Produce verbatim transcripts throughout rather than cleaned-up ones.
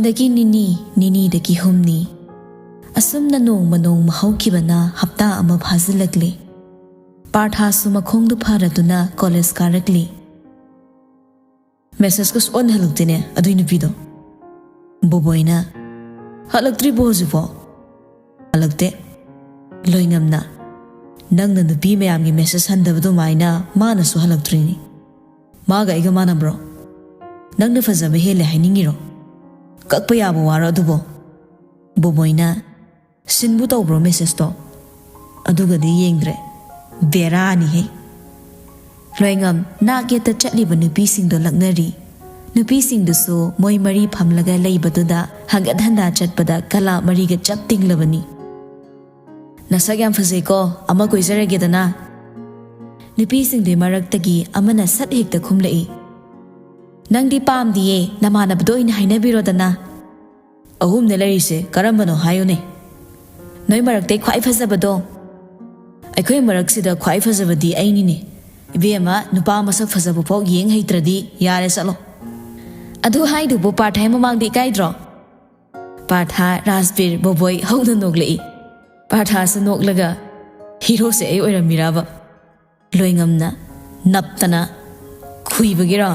ꯗꯒꯤ ꯅꯤꯅꯤ, ꯅꯤꯅꯤꯗꯒꯤ ꯍꯨꯝꯅꯤ꯫ ꯑꯁꯨꯝꯅ ꯅꯣꯡꯃ ꯅꯣꯡꯃ ꯍꯧꯈꯤꯕꯅ ꯍꯞꯇꯥ ꯑꯃ ꯐꯥꯖꯤꯜꯂꯛꯂꯤ꯫ ꯄꯥꯔꯊꯥꯁꯨ ꯃꯈꯣꯡꯗꯨ ꯐꯔꯗꯨꯅ ꯀꯣꯂꯦꯖ ꯀꯥꯔꯛꯂꯤ꯫ "ꯃꯦꯁꯦꯖꯀꯁꯨ ꯑꯣꯟꯅ ꯍꯜꯂꯛꯇꯦꯅꯦ ꯑꯗꯨꯏ ꯅꯨꯄꯤꯗꯣ꯫" ꯕꯣꯕꯣꯏꯅ, "ꯍꯜꯂꯛꯇ꯭ꯔꯤꯕꯣ ꯍꯧꯖꯤꯛꯐꯥꯎ?" "ꯍꯜꯂꯛꯇꯦ꯫" ꯂꯣꯏꯉꯝꯅ, "ꯅꯪꯅ ꯅꯨꯄꯤ ꯃꯌꯥꯝꯒꯤ ꯃꯦꯁꯦꯖ ꯍꯟꯗꯕ ꯑꯗꯨꯃꯥꯏꯅ ꯃꯥꯅꯁꯨ ꯍꯜꯂꯛꯇ꯭ꯔꯤꯅꯤ꯫ ꯃꯥꯒ ꯑꯩꯒ ꯃꯥꯟꯅꯕ꯭ꯔꯣ? ꯅꯪꯅ ꯐꯖꯕ ꯍꯦꯜꯂꯦ ꯍꯥꯏꯅꯤꯡꯉꯤꯔꯣ? ꯀꯛꯄ ꯌꯥꯕ ꯋꯥꯔꯣ ꯑꯗꯨꯕꯣ?" ꯕꯣꯕꯣꯏꯅ, "ꯁꯤꯟꯕꯨ ꯇꯧꯕ꯭ꯔꯣ ꯃꯦꯁꯦꯖꯇꯣ?" "ꯑꯗꯨꯒꯗꯤ ꯌꯦꯡꯗ꯭ꯔꯦ꯫ ꯕꯦꯔꯥꯅꯤꯍꯦ꯫" ꯂꯣꯏꯉꯝ ꯅꯥꯛ ꯌꯦꯠꯇ ꯆꯠꯂꯤꯕ ꯅꯨꯄꯤꯁꯤꯡꯗꯣ ꯂꯛꯅꯔꯤ꯫ ꯅꯨꯄꯤꯁꯤꯡꯗꯨꯁꯨ ꯃꯣꯏ ꯃꯔꯤ ꯐꯝꯂꯒ ꯂꯩꯕꯗꯨꯗ ꯍꯪꯒꯠ ꯍꯟꯗꯥ ꯆꯠꯄꯗ ꯀꯂꯥ ꯃꯔꯤꯒ ꯆꯞ ꯇꯤꯡꯂꯕꯅꯤ꯫ "ꯅꯁꯛ ꯌꯥꯝ ꯐꯖꯩꯀꯣ, ꯑꯃ ꯀꯣꯏꯖꯔꯒꯦꯗꯅ?" ꯅꯨꯄꯤꯁꯤꯡꯗꯨꯒꯤ ꯃꯔꯛꯇꯒꯤ ꯑꯃꯅ ꯁꯠ ꯍꯦꯛꯇ ꯈꯨꯝꯂꯛꯏ꯫ "ꯅꯪꯗꯤ ꯄꯥꯝꯗꯤꯌꯦ, ꯅꯃꯥꯟꯅꯕꯗꯣ ꯑꯣꯏꯅ ꯍꯥꯏꯅꯕꯤꯔꯣꯗꯅ꯫" "ꯑꯍꯨꯝꯅꯦ ꯂꯩꯔꯤꯁꯦ, ꯀꯔꯝꯕꯅꯣ ꯍꯥꯏꯌꯨꯅꯦ?" "ꯅꯣꯏ ꯃꯔꯛꯇꯩ ꯈ꯭ꯋꯥꯏ ꯐꯖꯕꯗꯣ꯫" "ꯑꯩꯈꯣꯏ ꯃꯔꯛꯁꯤꯗ ꯈ꯭ꯋꯥꯏ ꯐꯖꯕꯗꯤ ꯑꯩꯅꯤꯅꯦ꯫ ꯏꯕꯦꯝꯃ, ꯅꯨꯄꯥ ꯃꯁꯛ ꯐꯖꯕ ꯐꯥꯎ ꯌꯦꯡ ꯍꯩꯇ꯭ꯔꯗꯤ ꯌꯥꯔꯦ, ꯆꯠꯂꯣ꯫" "ꯑꯗꯨ ꯍꯥꯏꯗꯨꯕꯨ ꯄꯥꯔꯊꯥꯏ ꯃꯃꯥꯡꯗ ꯏꯀꯥꯏꯗ꯭ꯔꯣ?" ꯄꯥꯔꯊꯥ, ꯔꯥꯖꯕꯤꯔ, ꯕꯣꯕꯣꯏ ꯍꯧꯅ ꯅꯣꯛꯂꯛꯏ꯫ ꯄꯥꯔꯊꯥꯁꯨ ꯅꯣꯛꯂꯒ, "ꯍꯤꯔꯣꯁꯦ ꯑꯩ ꯑꯣꯏꯔꯝꯃꯤꯔꯕ?" ꯂꯣꯏꯉꯝꯅ ꯅꯞꯇꯅ, "ꯈꯨꯏꯕꯒꯤꯔꯣ?"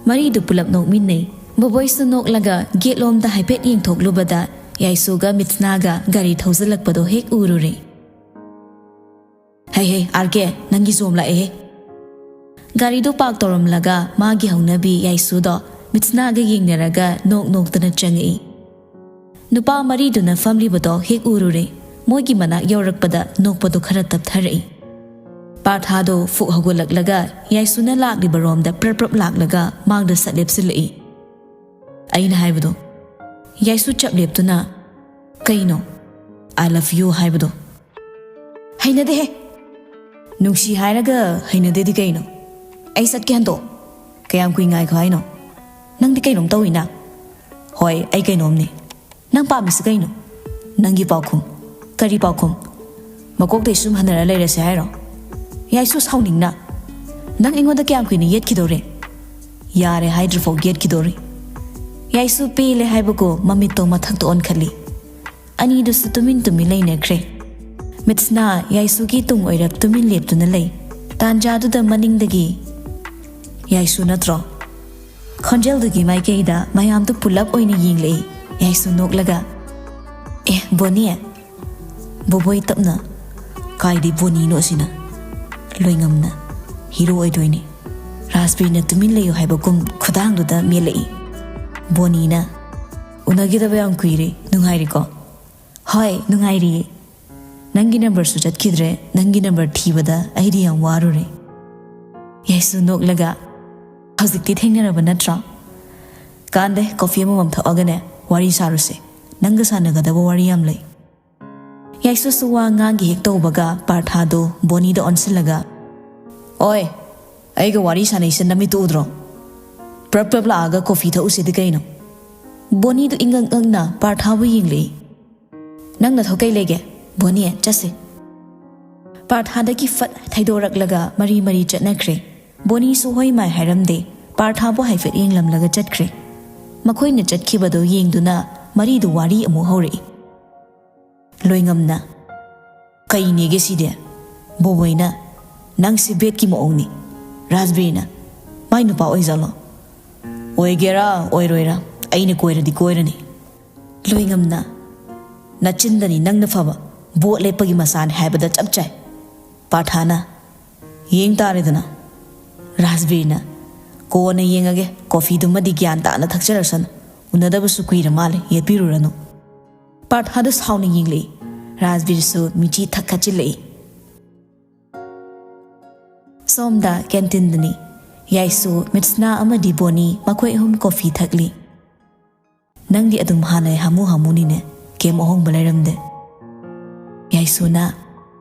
ꯃꯔꯤꯗꯨ ꯄꯨꯂꯞ ꯅꯣꯛꯃꯤꯟꯅꯩ꯫ ꯕꯣꯕꯣꯏꯁꯨ ꯅꯣꯛꯂꯒ ꯒꯦꯠꯂꯣꯝꯗ ꯍꯥꯏꯐꯦꯠ ꯌꯦꯡꯊꯣꯛꯂꯨꯕꯗ ꯌꯥꯏꯁꯨꯒ ꯃꯤꯠꯁꯅꯥꯒ ꯒꯥꯔꯤ ꯊꯧꯖꯤꯜꯂꯛꯄꯗꯣ ꯍꯦꯛ ꯎꯔꯨꯔꯦ꯫ "ꯍꯩ ꯍꯩ, ꯑꯥꯔ ꯀꯦ, ꯅꯪꯒꯤ ꯖꯣꯝ ꯂꯥꯛꯑꯦꯍꯦ꯫" ꯒꯥꯔꯤꯗꯨ ꯄꯥꯔꯛ ꯇꯧꯔꯝꯂꯒ ꯃꯥꯒꯤ ꯍꯧꯅꯕꯤ ꯌꯥꯏꯁꯨꯗꯣ ꯃꯤꯠꯁꯅꯥꯒ ꯌꯦꯡꯅꯔꯒ ꯅꯣꯛ ꯅꯣꯛꯇꯅ ꯆꯪꯉꯛꯏ꯫ ꯅꯨꯄꯥ ꯃꯔꯤꯗꯨꯅ ꯐꯝꯂꯤꯕꯗꯣ ꯍꯦꯛ ꯎꯔꯨꯔꯦ꯫ ꯃꯣꯏꯒꯤ ꯃꯅꯥꯛ ꯌꯧꯔꯛꯄꯗ ꯅꯣꯛꯄꯗꯣ ꯈꯔ ꯇꯞꯊꯔꯛꯏ꯫ ꯄꯥꯔꯊꯥꯗꯣ ꯐꯨꯛ ꯍꯧꯒꯠꯂꯛꯂꯒ ꯌꯥꯏꯁꯨꯅ ꯂꯥꯛꯂꯤꯕ ꯔꯣꯝꯗ ꯄ꯭ꯔꯞ ꯄ꯭ꯔꯞ ꯂꯥꯛꯂꯒ ꯃꯥꯡꯗ ꯁꯠ ꯂꯦꯞꯁꯤꯜꯂꯛꯏ꯫ "ꯑꯩꯅ ꯍꯥꯏꯕꯗꯣ꯫" ꯌꯥꯏꯁꯨ ꯆꯞ ꯂꯦꯞꯇꯨꯅ, "ꯀꯩꯅꯣ?" "I love you ꯍꯥꯏꯕꯗꯣ꯫" "ꯍꯩꯅꯗꯦꯍꯦ!" "ꯅꯨꯡꯁꯤ ꯍꯥꯏꯔꯒ ꯍꯩꯅꯗꯦꯗꯤ ꯀꯩꯅꯣ? ꯑꯩ ꯆꯠꯀꯦ ꯍꯟꯗꯣꯛ꯫ ꯀꯌꯥꯝ ꯀꯨꯏ ꯉꯥꯏꯈꯣ ꯍꯥꯏꯅꯣ? ꯅꯪꯗꯤ ꯀꯩꯅꯣꯝ ꯇꯧꯏꯅ?" "ꯍꯣꯏ, ꯑꯩ ꯀꯩꯅꯣꯝꯅꯤ꯫ ꯅꯪ ꯄꯥꯝꯃꯤꯁꯤ ꯀꯩꯅꯣ?" "ꯅꯪꯒꯤ ꯄꯥꯎꯈꯨꯝ꯫" "ꯀꯔꯤ ꯄꯥꯎꯈꯨꯝ? ꯃꯀꯣꯛꯇꯩ ꯁꯨꯝ ꯍꯟꯅꯔ ꯂꯩꯔꯁꯦ ꯍꯥꯏꯔꯣ?" ꯌꯥꯏꯁꯨ ꯁꯥꯎꯅꯤꯡꯅ, "ꯅꯪ ꯑꯩꯉꯣꯟꯗ ꯀꯌꯥꯝ ꯀꯨꯏꯅ ꯌꯦꯠꯈꯤꯗꯧꯔꯤ? ꯌꯥꯔꯦ ꯍꯥꯏꯗ꯭ꯔꯤꯐꯥꯎ ꯌꯦꯠꯈꯤꯗꯧꯔꯤ꯫" ꯌꯥꯏꯁꯨ ꯄꯦꯜꯂꯦ ꯍꯥꯏꯕꯒꯨꯝ ꯃꯃꯤꯠꯇꯣ ꯃꯊꯛꯇ ꯑꯣꯟꯈꯠꯂꯤ꯫ ꯑꯅꯤꯗꯨꯁꯨ ꯇꯨꯃꯤꯟ ꯇꯨꯃꯤꯟ ꯂꯩꯅꯈ꯭ꯔꯦ꯫ ꯃꯤꯠꯁꯅꯥ ꯌꯥꯏꯁꯨꯒꯤ ꯇꯨꯡ ꯑꯣꯏꯔꯞ ꯇꯨꯃꯤꯟ ꯂꯦꯞꯇꯨꯅ ꯂꯩ꯫ ꯇꯥꯟꯖꯥꯗꯨꯗ ꯃꯅꯤꯡꯗꯒꯤ, "ꯌꯥꯏꯁꯨ ꯅꯠꯇ꯭ꯔꯣ?" ꯈꯣꯟꯖꯦꯜꯗꯨꯒꯤ ꯃꯥꯏꯀꯩꯗ ꯃꯌꯥꯝꯗꯨ ꯄꯨꯂꯞ ꯑꯣꯏꯅ ꯌꯦꯡꯂꯛꯏ꯫ ꯌꯥꯏꯁꯨ ꯅꯣꯛꯂꯒ, "ꯑꯦ, ꯕꯣꯅꯤ, ꯕꯣꯕꯣꯏ ꯇꯞꯅ, ꯀꯥꯏꯗꯩ ꯕꯣꯅꯤꯅꯣ ꯑꯁꯤꯅ? ꯂꯣꯏꯉꯝꯅ, ꯍꯤꯔꯣ ꯑꯣꯏꯗꯣꯏꯅꯤ꯫" ꯔꯥꯖꯕꯤꯔꯅ ꯇꯨꯃꯤꯟ ꯂꯩꯌꯨ ꯍꯥꯏꯕꯒꯨꯝ ꯈꯨꯗꯥꯡꯗꯨꯗ ꯃꯦꯜꯂꯛꯏ꯫ ꯕꯣꯅꯤꯅ, "ꯎꯅꯈꯤꯗꯕ ꯌꯥꯝ ꯀꯨꯏꯔꯦ, ꯅꯨꯡꯉꯥꯏꯔꯤꯀꯣ?" "ꯍꯣꯏ, ꯅꯨꯡꯉꯥꯏꯔꯤꯌꯦ꯫ ꯅꯪꯒꯤ ꯅꯝꯕꯔꯁꯨ ꯆꯠꯈꯤꯗ꯭ꯔꯦ, ꯅꯪꯒꯤ ꯅꯝꯕꯔ ꯊꯤꯕꯗ ꯑꯩꯗꯤ ꯌꯥꯝ ꯋꯥꯔꯨꯔꯦ꯫" ꯌꯥꯏꯁꯨ ꯅꯣꯛꯂꯒ, "ꯍꯧꯖꯤꯛꯇꯤ ꯊꯦꯡꯅꯔꯕ ꯅꯠꯇ꯭ꯔꯣ? ꯀꯥꯟꯗꯦ, ꯀꯣꯐꯤ ꯑꯃꯃꯝ ꯊꯛꯑꯒꯅꯦ ꯋꯥꯔꯤ ꯁꯥꯔꯨꯁꯦ꯫ ꯅꯪꯒ ꯁꯥꯟꯅꯒꯗꯕ ꯋꯥꯔꯤ ꯌꯥꯝ ꯂꯩ꯫" ꯌꯥꯏꯁꯨꯁꯨ ꯋꯥ ꯉꯥꯡꯒꯦ ꯍꯦꯛ ꯇꯧꯕꯒ ꯄꯥꯔꯊꯥꯗꯣ ꯕꯣꯅꯤꯗ ꯑꯣꯟꯁꯤꯜꯂꯒ, "ꯑꯣꯏ, ꯑꯩꯒ ꯋꯥꯔꯤ ꯁꯥꯟꯅꯩꯁꯦ ꯅꯃꯤꯠꯇꯨ ꯎꯗ꯭ꯔꯣ? ꯄ꯭ꯔꯞ ꯄ꯭ꯔꯞ ꯂꯥꯛꯑꯒ ꯀꯣꯐꯤ ꯊꯛꯎꯁꯤꯗꯤ ꯀꯩꯅꯣ?" ꯕꯣꯅꯤꯗꯨ ꯏꯉꯛ ꯉꯛꯅ ꯄꯥꯔꯊꯥꯕꯨ ꯌꯦꯡꯂꯛꯏ꯫ "ꯅꯪ ꯅꯊꯧ ꯀꯩ ꯂꯩꯒꯦ? ꯕꯣꯅꯤ, ꯆꯠꯁꯦ꯫" ꯄꯥꯔꯊꯥꯗꯒꯤ ꯐꯠ ꯊꯩꯗꯣꯔꯛꯂꯒ ꯃꯔꯤ ꯃꯔꯤ ꯆꯠꯅꯈ꯭ꯔꯦ꯫ ꯕꯣꯅꯤꯁꯨ ꯍꯣꯏ ꯃꯥꯏ ꯍꯥꯏꯔꯝꯗꯦ, ꯄꯥꯔꯊꯥꯕꯨ ꯍꯥꯏꯐꯦꯠ ꯌꯦꯡꯂꯝꯂꯒ ꯆꯠꯈ꯭ꯔꯦ꯫ ꯃꯈꯣꯏꯅ ꯆꯠꯈꯤꯕꯗꯨ ꯌꯦꯡꯗꯨꯅ ꯃꯔꯤꯗꯨ ꯋꯥꯔꯤ ꯑꯃꯨꯛ ꯍꯧꯔꯛꯏ꯫ ꯂꯣꯏꯉꯝꯅ, "ꯀꯩꯅꯦꯒꯦ ꯁꯤꯗꯤ? ꯕꯣꯕꯣꯏꯅ, 'ꯅꯪꯁꯦ ꯕꯦꯠꯀꯤ ꯃꯑꯣꯡꯅꯤ꯫ ꯔꯥꯖꯕꯤꯔꯅ, ꯃꯥꯏ ꯅꯨꯄꯥ ꯑꯣꯏꯖꯥꯠꯂꯣ?' ꯑꯣꯏꯒꯦꯔꯥ ꯑꯣꯏꯔꯣꯏꯔꯥ, ꯑꯩꯅ ꯀꯣꯏꯔꯗꯤ ꯀꯣꯏꯔꯅꯤ꯫" ꯂꯣꯏꯉꯝꯅ, "ꯅꯆꯤꯟꯗꯅꯤ ꯅꯪꯅ ꯐꯕ, ꯕꯣꯠ ꯂꯦꯞꯄꯒꯤ ꯃꯆꯥꯅꯤ ꯍꯥꯏꯕꯗ ꯆꯞ ꯆꯥꯏ꯫" ꯄꯥꯔꯊꯥꯅ, "ꯌꯦꯡ ꯇꯥꯔꯦꯗꯅ꯫" ꯔꯥꯖꯕꯤꯔꯅ, "ꯀꯣꯟꯅ ꯌꯦꯡꯉꯒꯦ, ꯀꯣꯐꯤꯗꯨꯃꯗꯤ ꯒ꯭ꯌꯥꯟ ꯇꯥꯅ ꯊꯛꯆꯔꯁꯅꯨ꯫ ꯎꯅꯗꯕꯁꯨ ꯀꯨꯏꯔ ꯃꯥꯜꯂꯦ, ꯌꯦꯠꯄꯤꯔꯨꯔꯅꯨ꯫" ꯄꯥꯔꯊꯥꯗ ꯁꯥꯎꯅ ꯌꯦꯡꯂꯛꯏ꯫ ꯔꯥꯖꯕꯤꯔꯁꯨ ꯃꯤꯆꯤ ꯊꯛ ꯈꯠꯆꯤꯜꯂꯛꯏ꯫ ꯁꯣꯝꯗ ꯀꯦꯟꯇꯤꯟꯗꯅꯤ꯫ ꯌꯥꯏꯁꯨ, ꯃꯤꯠꯁꯅꯥ ꯑꯃꯗꯤ ꯕꯣꯅꯤ ꯃꯈꯣꯏ ꯑꯍꯨꯝ ꯀꯣꯐꯤ ꯊꯛꯂꯤ꯫ "ꯅꯪꯗꯤ ꯑꯗꯨꯝ ꯍꯥꯟꯅ ꯍꯥꯃꯨ ꯍꯥꯃꯨꯅꯤꯅꯦ, ꯀꯩꯝ ꯑꯍꯣꯡꯕ ꯂꯩꯔꯝꯗꯦ꯫" ꯌꯥꯏꯁꯨꯅ,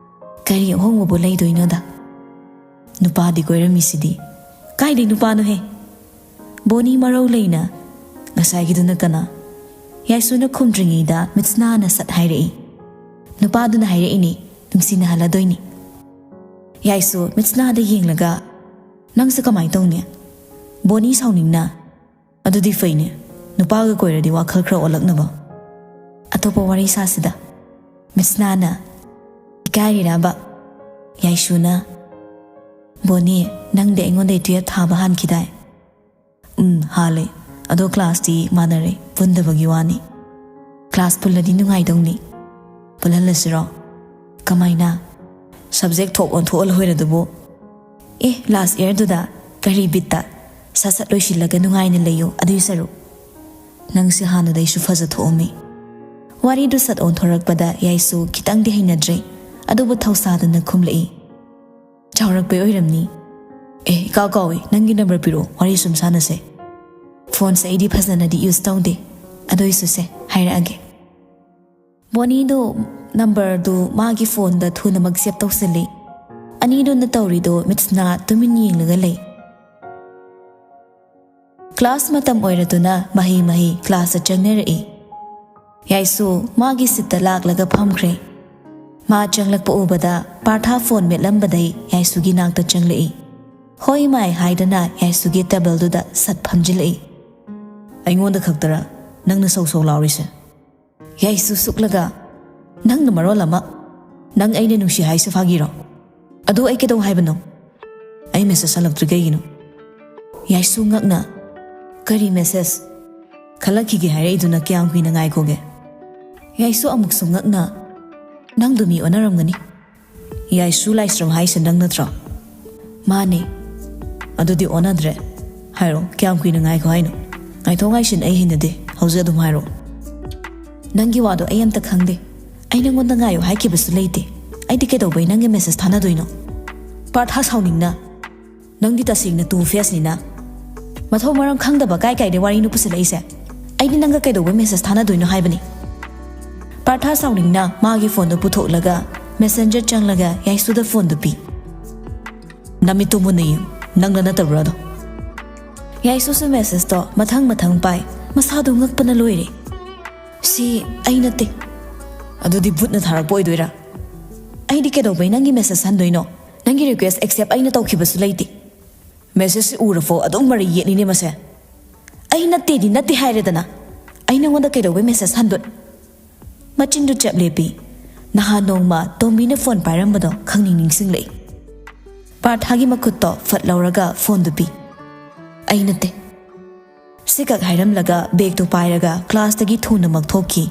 "ꯀꯔꯤ ꯑꯍꯣꯡꯕꯕꯨ ꯂꯩꯗꯣꯏꯅꯣꯗ? ꯅꯨꯄꯥꯗꯤ ꯀꯣꯏꯔꯝꯃꯤꯁꯤꯗꯤ꯫" "ꯀꯥꯏꯗꯩ ꯅꯨꯄꯥꯅꯣꯍꯦ?" ꯕꯣꯅꯤ ꯃꯔꯧ ꯂꯩꯅ, "ꯉꯁꯥꯏꯒꯤꯗꯨꯅ ꯀꯅꯥ?" ꯌꯥꯏꯁꯨꯅ ꯈꯨꯝꯗ꯭ꯔꯤꯉꯩꯗ ꯃꯤꯠꯁꯅꯥꯅ ꯁꯠ ꯍꯥꯏꯔꯛꯏ꯫ "ꯅꯨꯄꯥꯗꯨꯅ ꯍꯥꯏꯔꯛꯏꯅꯤ, ꯅꯨꯡꯁꯤꯅꯍꯜꯂꯗꯣꯏꯅꯤ꯫" ꯌꯥꯏꯁꯨ ꯃꯤꯠꯁꯅꯥꯗ ꯌꯦꯡꯂꯒ, "ꯅꯪꯁꯦ ꯀꯃꯥꯏꯅ ꯇꯧꯅꯤ?" ꯕꯣꯅꯤ ꯁꯥꯎꯅꯤꯡꯅ, "ꯑꯗꯨꯗꯤ ꯐꯩꯅꯦ, ꯅꯨꯄꯥꯒ ꯀꯣꯏꯔꯗꯤ ꯋꯥꯈꯜ ꯈꯔ ꯑꯣꯜꯂꯛꯅꯕ꯫ ꯑꯇꯣꯞꯄ ꯋꯥꯔꯤ ꯁꯥꯁꯤꯗ꯫ ꯃꯤꯁ ꯅꯥꯅ ꯏꯀꯥꯏꯔꯤꯔꯕ? ꯌꯥꯏꯁꯨꯅ, "ꯕꯣꯅꯤ, ꯅꯪꯗꯤ ꯑꯩꯉꯣꯟꯗꯩ ꯇꯨꯌꯦꯜꯞ ꯊꯥꯕ ꯍꯥꯟꯈꯤꯗꯥꯏ?" "ꯎꯝ, ꯍꯥꯜꯂꯦ꯫ ꯑꯗꯣ ꯀ꯭ꯂꯥꯁꯇꯤ ꯃꯥꯟꯅꯔꯦ, ꯄꯨꯟꯗꯕꯒꯤ ꯋꯥꯅꯤ꯫ ꯀ꯭ꯂꯥꯁ ꯄꯨꯜꯂꯗꯤ ꯅꯨꯡꯉꯥꯏꯗꯧꯅꯤ꯫ ꯄꯨꯜꯍꯜꯂꯁꯤꯔꯣ?" "ꯀꯃꯥꯏꯅ? ꯁꯕꯖꯦꯛ ꯊꯣꯛ ꯑꯣꯟꯊꯣꯛꯑ ꯂꯣꯏꯔꯗꯨꯕꯨ?" "ꯑꯦ, ꯂꯥꯁ ꯏꯌꯔꯗꯨꯗ ꯀꯔꯤ ꯕꯤꯠꯇ? ꯁꯠ ꯁꯠ ꯂꯣꯏꯁꯤꯜꯂꯒ ꯅꯨꯡꯉꯥꯏꯅ ꯂꯩꯌꯨ, ꯑꯗꯨꯏ ꯁꯔꯨꯛ꯫ ꯅꯪꯁꯦ ꯍꯥꯟꯅꯗꯩꯁꯨ ꯐꯖ ꯊꯣꯛꯑꯝꯃꯤ꯫" ꯋꯥꯔꯤꯗꯨ ꯁꯠ ꯑꯣꯟꯊꯣꯔꯛꯄꯗ ꯌꯥꯏꯁꯨ ꯈꯤꯇꯪꯗꯤ ꯍꯩꯅꯗ꯭ꯔꯦ, ꯑꯗꯨꯕꯨ ꯊꯧꯁꯥꯗꯅ ꯈꯨꯝꯂꯛꯏ꯫ "ꯆꯥꯎꯔꯛꯄꯩ ꯑꯣꯏꯔꯝꯅꯤ꯫ ꯑꯦ, ꯏꯀꯥꯎ ꯀꯥꯎꯋꯦ, ꯅꯪꯒꯤ ꯅꯝꯕꯔ ꯄꯤꯔꯛꯑꯣ, ꯋꯥꯔꯤ ꯁꯨꯝ ꯁꯥꯟꯅꯁꯦ꯫ ꯐꯣꯟꯁꯦ ꯑꯩꯗꯤ ꯐꯖꯅꯗꯤ ꯌꯨꯁ ꯇꯧꯗꯦ, ꯑꯗꯨꯏꯁꯨ ꯁꯦ, ꯍꯥꯏꯔꯛꯑꯒꯦ꯫" ꯕꯣꯅꯤꯗꯣ ꯅꯝꯕꯔꯗꯨ ꯃꯥꯒꯤ ꯐꯣꯟꯗ ꯊꯨꯅꯃꯛ ꯁꯦꯞ ꯇꯧꯁꯤꯜꯂꯤ꯫ ꯑꯅꯤꯗꯨꯅ ꯇꯧꯔꯤꯗꯣ ꯃꯤꯠꯁꯅꯥ ꯇꯨꯃꯤꯟ ꯌꯦꯡꯂꯒ ꯂꯩ꯫ ꯀ꯭ꯂꯥꯁ ꯃꯇꯝ ꯑꯣꯏꯔꯗꯨꯅ ꯃꯍꯩ ꯃꯍꯩ ꯀ꯭ꯂꯥꯁꯇ ꯆꯪꯅꯔꯛꯏ꯫ ꯌꯥꯏꯁꯨ ꯃꯥꯒꯤ ꯁꯤꯠꯇ ꯂꯥꯛꯂꯒ ꯐꯝꯈ꯭ꯔꯦ꯫ ꯃꯥ ꯆꯪꯂꯛꯄ ꯎꯕꯗ ꯄꯥꯔꯊꯥ ꯐꯣꯟ ꯃꯦꯠꯂꯝꯕꯗꯩ ꯌꯥꯏꯁꯨꯒꯤ ꯅꯥꯛꯇ ꯆꯪꯂꯛꯏ꯫ "ꯍꯣꯏ ꯃꯥꯏ" ꯍꯥꯏꯗꯅ ꯌꯥꯏꯁꯨꯒꯤ ꯇꯦꯕꯜꯗꯨꯗ ꯁꯠ ꯐꯝꯖꯤꯜꯂꯛꯏ꯫ "ꯑꯩꯉꯣꯟꯗ ꯈꯛꯇꯔ ꯅꯪꯅ ꯁꯧ ꯁꯧ ꯂꯥꯎꯔꯤꯁꯦ?" ꯌꯥꯏꯁꯨ ꯁꯨꯛꯂꯒ, "ꯅꯪꯅ ꯃꯔꯣꯜ ꯑꯃ, ꯅꯪ ꯑꯩꯅ ꯅꯨꯡꯁꯤ ꯍꯥꯏꯁꯦ ꯐꯥꯒꯤꯔꯣ? ꯑꯗꯨ ꯑꯩ ꯀꯩꯗꯧ ꯍꯥꯏꯕꯅꯣ? ꯑꯩ ꯃꯦꯁꯦꯖ ꯍꯜꯂꯛꯇ꯭ꯔꯤ ꯀꯩꯒꯤꯅꯣ?" ꯌꯥꯏꯁꯨ ꯉꯛꯅ, "ꯀꯔꯤ ꯃꯦꯁꯦꯖ?" "ꯈꯜꯂꯛꯈꯤꯒꯦ ꯍꯥꯏꯔꯛꯏꯗꯨꯅ ꯀꯌꯥꯝ ꯀꯨꯏꯅ ꯉꯥꯏꯈꯣꯒꯦ?" ꯌꯥꯏꯁꯨ ꯑꯃꯨꯛꯁꯨ ꯉꯛꯅ, "ꯅꯪꯗꯣ ꯃꯤ ꯑꯣꯟꯅꯔꯝꯒꯅꯤ꯫" "ꯌꯥꯏꯁꯨ ꯂꯥꯏꯁ꯭ꯔꯝ ꯍꯥꯏꯁꯦ ꯅꯪ ꯅꯠꯇ꯭ꯔꯣ?" "ꯃꯥꯅꯦ꯫" "ꯑꯗꯨꯗꯤ ꯑꯣꯟꯅꯗ꯭ꯔꯦ꯫ ꯍꯥꯏꯔꯣ, ꯀꯌꯥꯝ ꯀꯨꯏꯅ ꯉꯥꯏꯈꯣ ꯍꯥꯏꯅꯣ?" "ꯉꯥꯏꯊꯣꯛ ꯉꯥꯏꯁꯤꯟ ꯑꯩ ꯍꯩꯅꯗꯦ, ꯍꯧꯖꯤꯛ ꯑꯗꯨꯝ ꯍꯥꯏꯔꯣ꯫" "ꯅꯪꯒꯤ ꯋꯥꯗꯣ ꯑꯩ ꯑꯝꯇ ꯈꯪꯗꯦ꯫ ꯑꯩ ꯅꯪꯉꯣꯟꯗ ꯉꯥꯏꯌꯨ ꯍꯥꯏꯈꯤꯕꯁꯨ ꯂꯩꯇꯦ꯫ ꯑꯩꯗꯤ ꯀꯩꯗꯧꯕꯩ ꯅꯪꯒꯤ ꯃꯦꯁꯦꯖ ꯊꯥꯅꯗꯣꯏꯅꯣ?" ꯄꯥꯔꯊ ꯁꯥꯎꯅꯤꯡꯅ, "ꯅꯪꯗꯤ ꯇꯁꯦꯡꯅ ꯇꯨ ꯐꯦꯁꯅꯤꯅ꯫ ꯃꯊꯧ ꯃꯔꯝ ꯈꯪꯗꯕ ꯀꯥꯏ ꯀꯥꯏꯗꯩ ꯋꯥꯔꯤꯅꯣ ꯄꯨꯁꯤꯜꯂꯛꯏꯁꯦ? ꯑꯩꯗꯤ ꯅꯪꯒ ꯀꯩꯗꯧꯕꯩ ꯃꯦꯁꯦꯖ ꯊꯥꯅꯗꯣꯏꯅꯣ ꯍꯥꯏꯕꯅꯤ?" ꯄꯥꯔꯊ ꯁꯥꯎꯅꯤꯡꯅ ꯃꯥꯒꯤ ꯐꯣꯟꯗꯣ ꯄꯨꯊꯣꯛꯂꯒ ꯃꯦꯁꯦꯟꯖꯔ ꯆꯪꯂꯒ ꯌꯥꯏꯁꯨꯗ ꯐꯣꯟꯗꯣ ꯄꯤ꯫ "ꯅꯃꯤꯠꯇꯨ ꯃꯨꯟꯅ ꯌꯦꯡꯉꯨ, ꯅꯪꯅ ꯅꯠꯇꯕ꯭ꯔꯥ ꯑꯗꯣ?" ꯌꯥꯏꯁꯨꯁꯨ ꯃꯦꯁꯦꯖꯇꯣ ꯃꯊꯪ ꯃꯊꯪ ꯄꯥꯏ, ꯃꯁꯥꯗꯣ ꯉꯛꯄꯅ ꯂꯣꯏꯔꯦ꯫ "ꯁꯤ ꯑꯩ ꯅꯠꯇꯦ꯫" "ꯑꯗꯨꯗꯤ ꯕꯨꯠꯅ ꯊꯥꯔꯛꯄ ꯑꯣꯏꯗꯣꯏꯔꯥ?" "ꯑꯩꯗꯤ ꯀꯩꯗꯧꯕꯩ ꯅꯪꯒꯤ ꯃꯦꯁꯦꯖ ꯍꯟꯗꯣꯏꯅꯣ? ꯅꯪꯒꯤ ꯔꯤꯀ꯭ꯋꯦꯁ ꯑꯦꯛꯁꯦꯞ ꯑꯩꯅ ꯇꯧꯈꯤꯕꯁꯨ ꯂꯩꯇꯦ꯫ ꯃꯦꯁꯦꯖꯁꯤ ꯎꯔꯐꯥꯎ ꯑꯗꯨꯝ ꯃꯔꯩ ꯌꯦꯠꯂꯤꯅꯦ ꯃꯁꯦ꯫ ꯑꯩ ꯅꯠꯇꯦꯗꯤ ꯅꯠꯇꯦ ꯍꯥꯏꯔꯦꯗꯅ꯫ ꯑꯩ ꯅꯉꯣꯟꯗ ꯀꯩꯗꯧꯕꯩ ꯃꯦꯁꯦꯖ ꯍꯟꯗꯣꯏ? ꯃꯆꯤꯟꯗꯨ ꯆꯞ ꯂꯦꯞꯄꯤ꯫ ꯅꯍꯥꯟ ꯅꯣꯡꯃ ꯇꯣꯝꯕꯤꯅ ꯐꯣꯟ ꯄꯥꯏꯔꯝꯕꯗꯣ ꯈꯪꯅꯤꯡ ꯅꯤꯡꯁꯤꯡꯂꯛꯏ꯫ ꯄꯥꯔꯊꯥꯒꯤ ꯃꯈꯨꯠꯇꯣ ꯐꯠ ꯂꯧꯔꯒ ꯐꯣꯟꯗꯨ ꯄꯤ꯫ "ꯑꯩ ꯅꯠꯇꯦ꯫" ꯁꯤꯈꯛ ꯍꯥꯏꯔꯝꯂꯒ ꯕꯦꯒꯇꯨ ꯄꯥꯏꯔꯒ ꯀ꯭ꯂꯥꯁꯇꯒꯤ ꯊꯨꯅꯃꯛ ꯊꯣꯛꯈꯤ꯫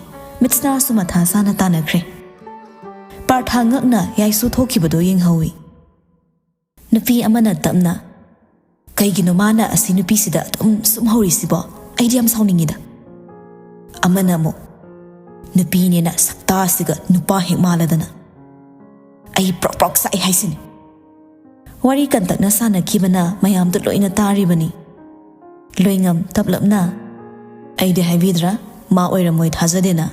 ꯃꯤꯠꯁꯅꯥꯁꯨ ꯃꯊꯥ ꯁꯥꯅ ꯇꯥꯅꯈ꯭ꯔꯦ꯫ ꯄꯥꯔꯊꯥ ꯉꯛꯅ ꯌꯥꯏꯁꯨ ꯊꯣꯛꯈꯤꯕꯗꯨ ꯌꯦꯡꯍꯧꯏ꯫ ꯅꯨꯄꯤ ꯑꯃꯅ ꯇꯞꯅ, "ꯀꯩꯒꯤꯅꯣ ꯃꯥꯅ ꯑꯁꯤ ꯅꯨꯄꯤꯁꯤꯗ ꯑꯗꯨꯝ ꯁꯨꯝ ꯍꯧꯔꯤꯁꯤꯕꯣ? ꯑꯩꯗꯤ ꯌꯥꯝ ꯁꯥꯎꯅꯤꯡꯉꯤꯗ꯫" ꯑꯃꯅ ꯑꯃꯨꯛ, "ꯅꯨꯄꯤꯅꯦꯅ ꯁꯛꯇꯥꯁꯤꯒ ꯅꯨꯄꯥ ꯍꯦꯛ ꯃꯥꯜꯂꯗꯅ꯫ ꯑꯩ ꯄ꯭ꯔꯣꯛ ꯄ꯭ꯔꯣꯛ ꯁꯛꯑꯦ ꯍꯥꯏꯁꯤꯅꯤ꯫" ꯋꯥꯔꯤ ꯀꯟꯇꯛꯅ ꯁꯥꯟꯅꯈꯤꯕꯅ ꯃꯌꯥꯝꯗ ꯂꯣꯏꯅ ꯇꯥꯔꯤꯕꯅꯤ꯫ ꯂꯣꯏꯉꯝ ꯇꯞꯂꯞꯅ, "ꯑꯩꯗꯤ ꯍꯥꯏꯕꯤꯗ꯭ꯔꯥ, ꯃꯥ ꯑꯣꯏꯔꯝꯃꯣꯏ ꯊꯥꯖꯗꯦꯅ꯫"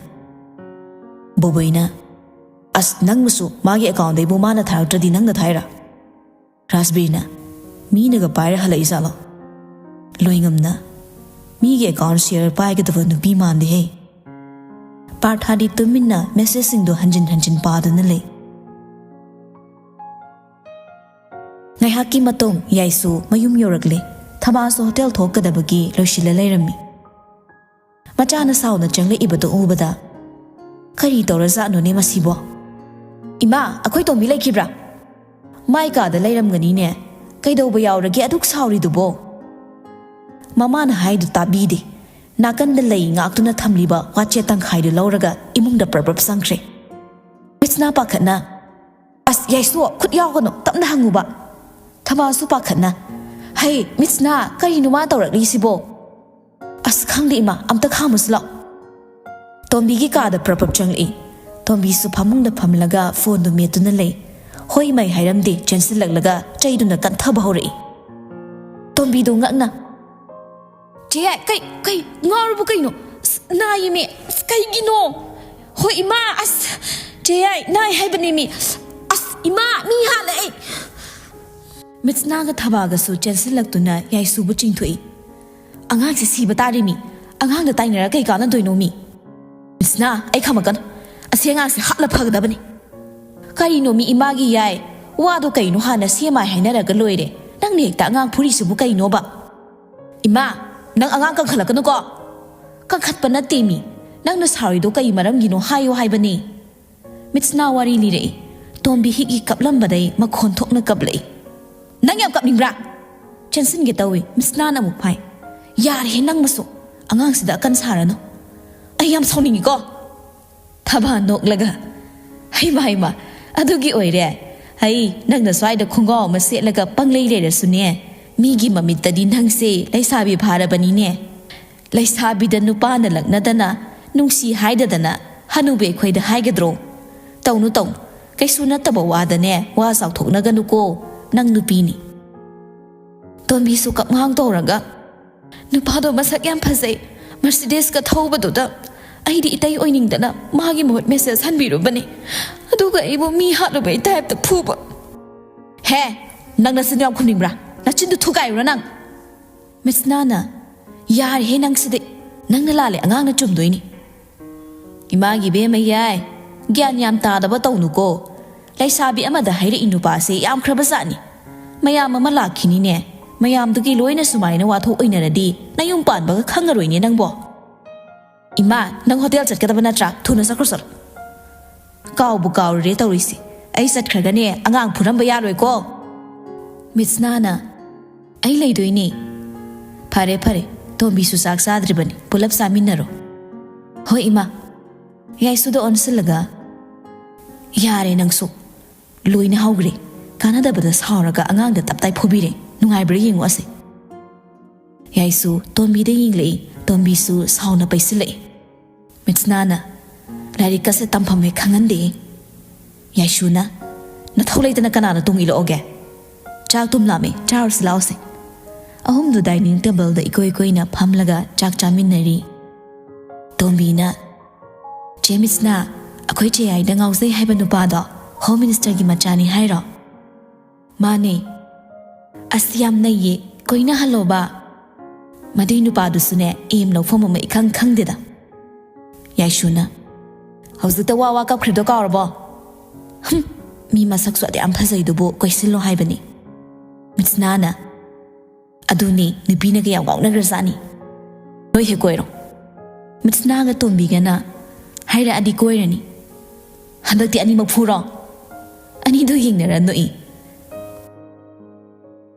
ꯕꯣꯕꯣꯏꯅ, "ꯑꯁ, ꯅꯪꯕꯨꯁꯨ ꯃꯥꯒꯤ ꯑꯦꯀꯥꯎꯟꯗꯩꯕꯨ ꯃꯥꯅ ꯊꯥꯔꯛꯇ꯭ꯔꯗꯤ ꯅꯪꯅ ꯊꯥꯏꯔꯥ?" ꯔꯥꯖꯕꯤꯔꯅ, "ꯃꯤꯅꯒ ꯄꯥꯏꯔ ꯍꯜꯂꯛꯏꯖꯥꯠꯂꯣ?" ꯂꯣꯏꯉꯝꯅ, "ꯃꯤꯒꯤ ꯑꯦꯀꯥꯎꯟ ꯁꯤꯌꯔ ꯄꯥꯏꯒꯗꯕ ꯅꯨꯄꯤ ꯃꯥꯟꯗꯦꯍꯦ꯫" ꯄꯥꯔꯊꯥꯗꯤ ꯇꯨꯃꯤꯟꯅ ꯃꯦꯁꯦꯖꯁꯤꯡꯗꯣ ꯍꯟꯖꯤꯟ ꯍꯟꯖꯤꯟ ꯄꯥꯗꯨꯅ ꯂꯩ꯫ ꯉꯥꯏꯍꯥꯛꯀꯤ ꯃꯇꯨꯡ ꯌꯥꯏꯁꯨ ꯃꯌꯨꯝ ꯌꯧꯔꯛꯂꯦ꯫ ꯊꯕꯥꯁꯨ ꯍꯣꯇꯦꯜ ꯊꯣꯛꯀꯗꯕꯒꯤ ꯂꯣꯏꯁꯤꯜꯂ ꯂꯩꯔꯝꯃꯤ꯫ ꯃꯆꯥꯅ ꯁꯥꯎꯅ ꯆꯪꯂꯛꯏꯕꯗꯨ ꯎꯕꯗ, "ꯀꯔꯤ ꯇꯧꯔꯖꯥꯠꯅꯣꯅꯦ ꯃꯁꯤꯕꯣ? ꯏꯃꯥ, ꯑꯩꯈꯣꯏ ꯇꯣꯝꯕꯤ ꯂꯩꯈꯤꯕ꯭ꯔꯥ? ꯃꯥꯏ ꯀꯥꯗ ꯂꯩꯔꯝꯒꯅꯤꯅꯦ꯫ ꯀꯩꯗꯧꯕ ꯌꯥꯎꯔꯒꯦ ꯑꯗꯨꯛ ꯁꯥꯎꯔꯤꯗꯨꯕꯣ?" ꯃꯃꯥꯅ ꯍꯥꯏꯗꯨ ꯇꯥꯕꯤꯗꯦ꯫ ꯅꯥꯀꯟꯗ ꯂꯩ ꯉꯥꯛꯇꯨꯅ ꯊꯝꯂꯤꯕ ꯋꯥꯆꯦꯠ ꯇꯪꯈꯥꯏꯗꯨ ꯂꯧꯔꯒ ꯏꯃꯨꯡꯗ ꯄ꯭ꯔꯞ ꯄ꯭ꯔꯞ ꯆꯪꯈ꯭ꯔꯦ꯫ ꯃꯤꯠꯁꯅꯥ ꯄꯥꯈꯠꯅ, "ꯑꯁ, ꯌꯥꯏꯁꯨ, ꯈꯨꯠ ꯌꯥꯎꯒꯅꯨ, ꯇꯞꯅ ꯍꯪꯉꯨꯕ꯫" ꯊꯕꯥꯁꯨ ꯄꯥꯈꯠꯅ, "ꯍꯩ, ꯃꯤꯠꯁꯅꯥ, ꯀꯔꯤꯅꯣ ꯃꯥ ꯇꯧꯔꯛꯂꯤꯁꯤꯕꯣ?" "ꯑꯁ, ꯈꯪꯗꯦ ꯏꯃꯥ, ꯑꯝꯇ ꯈꯥꯝꯃꯨꯁꯤ ꯂꯥꯎ꯫" ꯇꯣꯝꯕꯤꯒꯤ ꯀꯥꯗ ꯄ꯭ꯔꯞ ꯄ꯭ꯔꯞ ꯆꯪꯂꯛꯏ꯫ ꯇꯣꯝꯕꯤꯁꯨ ꯐꯃꯨꯡꯗ ꯐꯝꯂꯒ ꯐꯣꯟꯗꯨ ꯃꯦꯠꯇꯨꯅ ꯂꯩ꯫ ꯍꯣꯏ ꯃꯥꯏ ꯍꯥꯏꯔꯝꯗꯦ, ꯆꯦꯟꯁꯤꯜꯂꯛꯂꯒ ꯆꯩꯗꯨꯅ ꯀꯟꯊꯕ ꯍꯧꯔꯛꯏ꯫ ꯇꯣꯝꯕꯤꯗꯨ ꯉꯛꯅ, "ꯆꯦ ꯌꯥꯏ, ꯀꯩ, ꯀꯩ, ꯉꯥꯎꯔꯕ ꯀꯩꯅꯣ? ꯑꯁ, ꯅꯥꯏꯌꯦꯃꯤ꯫ ꯑꯁ, ꯀꯩꯒꯤꯅꯣ? ꯍꯣꯏ ꯏꯃꯥ, ꯑꯁ, ꯆꯦ ꯌꯥꯏ, ꯅꯥꯏ ꯍꯥꯏꯕꯅꯦꯃꯤ꯫ ꯑꯁ, ꯏꯃꯥ, ꯃꯤ ꯍꯥꯠꯂꯦ ꯑꯩ꯫" ꯃꯤꯠꯁꯅꯥꯒ ꯊꯕꯥꯒꯁꯨ ꯆꯦꯟꯁꯤꯜꯂꯛꯇꯨꯅ ꯌꯥꯏꯁꯨꯕꯨ ꯆꯤꯡꯊꯣꯛꯏ꯫ "ꯑꯉꯥꯡꯁꯦ ꯁꯤꯕ ꯇꯥꯔꯦꯃꯤ꯫ ꯑꯉꯥꯡꯗ ꯇꯥꯏꯅꯔ ꯀꯩ ꯀꯥꯟꯅꯗꯣꯏꯅꯣꯃꯤ?" "ꯃꯤꯠꯁꯅꯥ, ꯑꯩ ꯈꯝꯃꯛꯀꯅꯨ꯫ ꯑꯁꯤ ꯑꯉꯥꯡꯁꯦ ꯍꯥꯠꯂ ꯐꯒꯗꯕꯅꯤ꯫" "ꯀꯔꯤꯅꯣꯃꯤ ꯏꯃꯥꯒꯤ ꯌꯥꯏ? ꯋꯥꯗꯣ ꯀꯩꯅꯣ ꯍꯥꯟꯅ ꯁꯦꯝꯃꯥꯏ ꯍꯥꯏꯅꯔꯒ ꯂꯣꯏꯔꯦ꯫ ꯅꯪꯅ ꯍꯦꯛꯇ ꯑꯉꯥꯡ ꯐꯨꯔꯤꯁꯤꯕꯨ ꯀꯩꯅꯣꯕ?" "ꯏꯃꯥ, ꯅꯪ ꯑꯉꯥꯡ ꯀꯟꯈꯠꯂꯛꯀꯅꯨꯀꯣ꯫ ꯀꯟꯈꯠꯄ ꯅꯠꯇꯦ ꯃꯤ꯫ ꯅꯪꯅ ꯁꯥꯎꯔꯤꯗꯣ ꯀꯩ ꯃꯔꯝꯒꯤꯅꯣ ꯍꯥꯏꯌꯣ ꯍꯥꯏꯕꯅꯦ꯫ ꯃꯤꯠꯁꯅꯥ ꯋꯥꯔꯤ ꯂꯤꯔꯛꯏ꯫ ꯇꯣꯝꯕꯤ ꯍꯤꯛ ꯍꯤꯛ ꯀꯞꯂꯝꯕꯗꯩ ꯃꯈꯣꯟ ꯊꯣꯛꯅ ꯀꯞꯂꯛꯏ꯫ "ꯅꯪ ꯌꯥꯝ ꯀꯞꯅꯤꯡꯕ꯭ꯔꯥ?" ꯆꯦꯟꯁꯤꯟꯒꯦ ꯇꯧꯏ꯫ ꯃꯤꯠꯁꯅꯥꯅ ꯑꯃꯨꯛ ꯐꯥꯏ꯫ "ꯌꯥꯔꯦꯍꯦ, ꯅꯪ ꯃꯁꯨ꯫ ꯑꯉꯥꯡꯁꯤꯗ ꯑꯀꯟ ꯁꯥꯔꯅꯨ꯫ ꯑꯩ ꯌꯥꯝ ꯁꯥꯎꯅꯤꯡꯉꯤꯀꯣ꯫" ꯊꯕꯥ ꯅꯣꯛꯂꯒ, "ꯍꯩꯃ, ꯍꯩꯃ, ꯑꯗꯨꯒꯤ ꯑꯣꯏꯔꯦ? ꯍꯩ, ꯅꯪꯅ ꯁ꯭ꯋꯥꯏꯗ ꯈꯣꯡꯒ꯭ꯔꯥꯎ ꯑꯃ ꯁꯦꯠꯂꯒ ꯄꯪꯂꯩ ꯂꯩꯔꯁꯨꯅꯦ, ꯃꯤꯒꯤ ꯃꯃꯤꯠꯇꯗꯤ ꯅꯪꯁꯦ ꯂꯩꯁꯥꯕꯤ ꯐꯥꯔꯕꯅꯤꯅꯦ꯫ ꯂꯩꯁꯥꯕꯤꯗ ꯅꯨꯄꯥꯅ ꯂꯛꯅꯗꯅ, ꯅꯨꯡꯁꯤ ꯍꯥꯏꯗꯗꯅ ꯍꯅꯨꯕꯤ ꯑꯩꯈꯣꯏꯗ ꯍꯥꯏꯒꯗ꯭ꯔꯣ? ꯇꯧꯅꯨ, ꯇꯧꯅꯨ꯫ ꯀꯩꯁꯨ ꯅꯠꯇꯕ ꯋꯥꯗꯅꯦ ꯋꯥ ꯆꯥꯎꯊꯣꯛꯅꯒꯅꯨꯀꯣ꯫ ꯅꯪ ꯅꯨꯄꯤꯅꯤ꯫" ꯇꯣꯝꯕꯤꯁꯨ ꯀꯞꯉꯥꯡ ꯇꯧꯔꯒ, "ꯅꯨꯄꯥꯗꯣ ꯃꯁꯛ ꯌꯥꯝ ꯐꯖꯩ, ꯃꯔꯁꯤꯗꯦꯁꯀ ꯊꯧꯕꯗꯨꯗ꯫ ꯑꯩꯗꯤ ꯏꯇꯩ ꯑꯣꯏꯅꯤꯡꯗꯅ ꯃꯥꯒꯤ ꯃꯍꯨꯠ ꯃꯦꯁꯦꯖ ꯍꯟꯕꯤꯔꯨꯕꯅꯤ꯫ ꯑꯗꯨꯒ ꯑꯩꯕꯨ ꯃꯤ ꯍꯥꯠꯂꯨꯕꯩ ꯇꯥꯏꯞꯇ ꯐꯨꯕ꯫" "ꯍꯦ, ꯅꯪ ꯅꯆꯤꯟ ꯌꯥꯝ ꯈꯨꯝꯅꯤꯡꯕ꯭ꯔꯥ? ꯅꯆꯤꯟꯗꯨ ꯊꯨꯒꯥꯏꯔꯨꯔ ꯅꯪ?" ꯃꯤꯠꯁꯅꯥꯅ, "ꯌꯥꯔꯦꯍꯦ ꯅꯪꯁꯤꯗꯤ꯫ ꯅꯪꯅ ꯂꯥꯜꯂꯦ, ꯑꯉꯥꯡꯅ ꯆꯨꯝꯗꯣꯏꯅꯤ꯫" "ꯏꯃꯥꯒꯤ ꯏꯕꯦꯝꯃ ꯌꯥꯏ, ꯒ꯭ꯌꯥꯟ ꯌꯥꯝ ꯇꯥꯗꯕ ꯇꯧꯅꯨꯀꯣ꯫ ꯂꯩꯁꯥꯕꯤ ꯑꯃꯗ ꯍꯥꯏꯔꯛꯏ ꯅꯨꯄꯥꯁꯦ ꯌꯥꯝꯈ꯭ꯔꯕꯖꯥꯠꯅꯤ꯫ ꯃꯌꯥꯝ ꯑꯃ ꯂꯥꯛꯈꯤꯅꯤꯅꯦ꯫ ꯃꯌꯥꯝꯗꯨꯒꯤ ꯂꯣꯏꯅ ꯁꯨꯃꯥꯏꯅ ꯋꯥꯊꯣꯛ ꯑꯣꯏꯅꯔꯗꯤ ꯅꯌꯨꯝ ꯄꯥꯟꯕꯒ ꯈꯪꯉꯔꯣꯏꯅꯦ ꯅꯪꯕꯣ꯫ ꯏꯃꯥ, ꯅꯪ ꯍꯣꯇꯦꯜ ꯆꯠꯀꯗꯕ ꯅꯠꯇ꯭ꯔꯥ? ꯊꯨꯅ ꯆꯠꯈ꯭ꯔꯣ, ꯆꯠꯂꯣ꯫" "ꯀꯥꯎꯕꯨ ꯀꯥꯎꯔꯨꯔꯦ ꯇꯧꯔꯤꯁꯦ꯫ ꯑꯩ ꯆꯠꯈ꯭ꯔꯒꯅꯦ ꯑꯉꯥꯡ ꯐꯨꯔꯝꯕ ꯌꯥꯔꯣꯏꯀꯣ꯫" ꯃꯤꯠꯁꯅꯥꯅ, "ꯑꯩ ꯂꯩꯗꯣꯏꯅꯦ꯫" "ꯐꯔꯦ, ꯐꯔꯦ꯫ ꯇꯣꯝꯕꯤꯁꯨ ꯆꯥꯛ ꯆꯥꯗ꯭ꯔꯤꯕꯅꯤ, ꯄꯨꯂꯞ ꯆꯥꯃꯤꯟꯅꯔꯣ꯫" "ꯍꯣꯏ ꯏꯃꯥ꯫" ꯌꯥꯏꯁꯨꯗ ꯑꯣꯟꯁꯤꯜꯂꯒ, "ꯌꯥꯔꯦ ꯅꯪꯁꯨ꯫ ꯂꯣꯏꯅ ꯍꯧꯈ꯭ꯔꯦ꯫ ꯀꯥꯟꯅꯗꯕꯗ ꯁꯥꯎꯔꯒ ꯑꯉꯥꯡꯗ ꯇꯞꯇꯥꯏ ꯐꯨꯕꯤꯔꯦ꯫ ꯅꯨꯡꯉꯥꯏꯕ꯭ꯔꯥ ꯌꯦꯡꯉꯨ ꯑꯁꯦ꯫" ꯌꯥꯏꯁꯨ ꯇꯣꯝꯕꯤꯗ ꯌꯦꯡꯂꯛꯏ꯫ ꯇꯣꯝꯕꯤꯁꯨ ꯁꯥꯎꯅ ꯄꯩꯁꯤꯜꯂꯛꯏ꯫ ꯃꯤꯠꯁꯅꯥꯅ, "ꯂꯥꯏꯔꯤꯛꯀꯁꯦ ꯇꯝꯐꯝ ꯍꯦꯛ ꯈꯪꯍꯟꯗꯦ꯫" ꯌꯥꯏꯁꯨꯅ, "ꯅꯊꯧ ꯂꯩꯇꯅ ꯀꯅꯥꯅ ꯇꯨꯡ ꯏꯜꯂꯛꯑꯣꯒꯦ? ꯆꯥꯛ ꯇꯨꯝ ꯂꯥꯝꯃꯦ, ꯆꯥꯔꯨꯁꯤ ꯂꯥꯛꯑꯣꯁꯦ꯫" ꯑꯍꯨꯝꯗꯨ ꯗꯥꯏꯅꯤꯡ ꯇꯦꯕꯜꯗ ꯏꯀꯣꯏ ꯀꯣꯏꯅ ꯐꯝꯂꯒ ꯆꯥꯛ ꯆꯥꯃꯤꯟꯅꯔꯤ꯫ ꯇꯣꯝꯕꯤꯅ, "ꯆꯦ ꯃꯤꯠꯁꯅꯥ, ꯑꯩꯈꯣꯏ ꯆꯦ ꯌꯥꯏꯗ ꯉꯥꯎꯖꯩ ꯍꯥꯏꯕ ꯅꯨꯄꯥꯗꯣ ꯍꯣꯝ ꯃꯤꯅꯤꯁꯇꯔꯒꯤ ꯃꯆꯥꯅꯤ ꯍꯥꯏꯔꯣ?" "ꯃꯥꯅꯦ꯫" "ꯑꯁ, ꯌꯥꯝ ꯅꯩꯌꯦ꯫ ꯀꯣꯏꯅꯍꯜꯂꯣꯕ꯫" "ꯃꯗꯨꯏ ꯅꯨꯄꯥꯗꯨꯁꯨꯅꯦ, ꯑꯦꯝ ꯂꯧꯐꯝ ꯑꯃ ꯏꯈꯪ ꯈꯪꯗꯦꯗ꯫" ꯌꯥꯏꯁꯨꯅ, "ꯍꯧꯖꯤꯛꯇ ꯋꯥ ꯋꯥ ꯀꯞꯈ꯭ꯔꯤꯗꯣ ꯀꯥꯎꯔꯕꯣ? ꯍꯨꯝ, ꯃꯤ ꯃꯁꯛꯁꯨ ꯑꯗꯨ ꯌꯥꯝ ꯐꯖꯩꯗꯨꯕꯨ ꯀꯣꯏꯁꯤꯜꯂꯣ ꯍꯥꯏꯕꯅꯤ꯫" ꯃꯤꯠꯁꯅꯥꯅ, "ꯑꯗꯨꯅꯤ, ꯅꯨꯄꯤꯅꯒ ꯌꯥꯝ ꯉꯥꯎꯅꯈ꯭ꯔꯖꯥꯠꯅꯤ꯫ ꯅꯣꯏ ꯍꯦꯛ ꯀꯣꯏꯔꯣ꯫ ꯃꯤꯠꯁꯅꯥꯒ ꯇꯣꯝꯕꯤꯒꯅ ꯍꯥꯏꯔꯛꯑꯗꯤ ꯀꯣꯏꯔꯅꯤ꯫ ꯍꯟꯗꯛꯇꯤ ꯑꯅꯤꯃꯛ ꯐꯨꯔꯣ꯫ ꯑꯅꯤꯗꯣ ꯌꯦꯡꯅꯔ ꯅꯣꯛꯏ꯫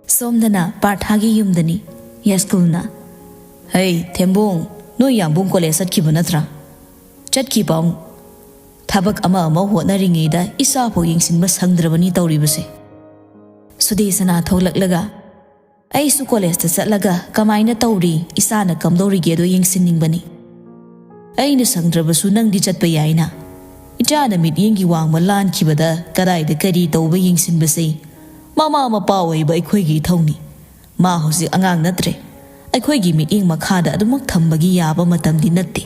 ꯁꯣꯝꯗꯅ ꯄꯥꯔꯊꯥꯒꯤ ꯌꯨꯝꯗꯅꯤ꯫ ꯌꯥꯏꯁ꯭ꯀꯨꯜꯅ, "ꯍꯩ ꯊꯦꯝꯕꯨꯡ, ꯅꯣꯏ ꯌꯥꯝꯕꯨꯡ ꯀꯣꯂꯦꯖ ꯆꯠꯈꯤꯕ ꯅꯠꯇ꯭ꯔꯥ? ꯆꯠꯈꯤ ꯄꯥꯎ꯫ ꯊꯕꯛ ꯑꯃ ꯑꯃ ꯍꯣꯠꯅꯔꯤꯉꯩꯗ ꯏꯆꯥꯐꯥꯎ ꯌꯦꯡꯁꯤꯟꯕ ꯁꯪꯗ꯭ꯔꯕꯅꯤ ꯇꯧꯔꯤꯕꯁꯦ꯫" ꯁꯨꯗꯦꯁꯅꯥ ꯊꯣꯛꯂꯛꯂꯒ, "ꯑꯩꯁꯨ ꯀꯣꯂꯦꯖꯇ ꯆꯠꯂꯒ ꯀꯃꯥꯏꯅ ꯇꯧꯔꯤ, ꯏꯆꯥꯅ ꯀꯝꯗꯧꯔꯤꯒꯦꯗꯣ ꯌꯦꯡꯁꯤꯟꯅꯤꯡꯕꯅꯤ꯫ ꯑꯩꯅ ꯁꯪꯗ꯭ꯔꯕꯁꯨ ꯅꯪꯗꯤ ꯆꯠꯄ ꯌꯥꯏꯅ꯫ ꯏꯆꯥꯅ ꯃꯤꯠꯌꯦꯡꯒꯤ ꯋꯥꯡꯃ ꯂꯥꯟꯈꯤꯕꯗ ꯀꯗꯥꯏꯗ ꯀꯔꯤ ꯇꯧꯕ ꯌꯦꯡꯁꯤꯟꯕꯁꯦ ꯃꯃꯥ ꯃꯄꯥ ꯑꯣꯏꯕ ꯑꯩꯈꯣꯏꯒꯤ ꯏꯊꯧꯅꯤ꯫ ꯃꯥ ꯍꯧꯖꯤꯛ ꯑꯉꯥꯡ ꯅꯠꯇ꯭ꯔꯦ꯫ ꯑꯩꯈꯣꯏꯒꯤ ꯃꯤꯠꯌꯦꯡ ꯃꯈꯥꯗ ꯑꯗꯨꯃꯛ ꯊꯝꯕꯒꯤ ꯌꯥꯕ ꯃꯇꯝꯗꯤ ꯅꯠꯇꯦ꯫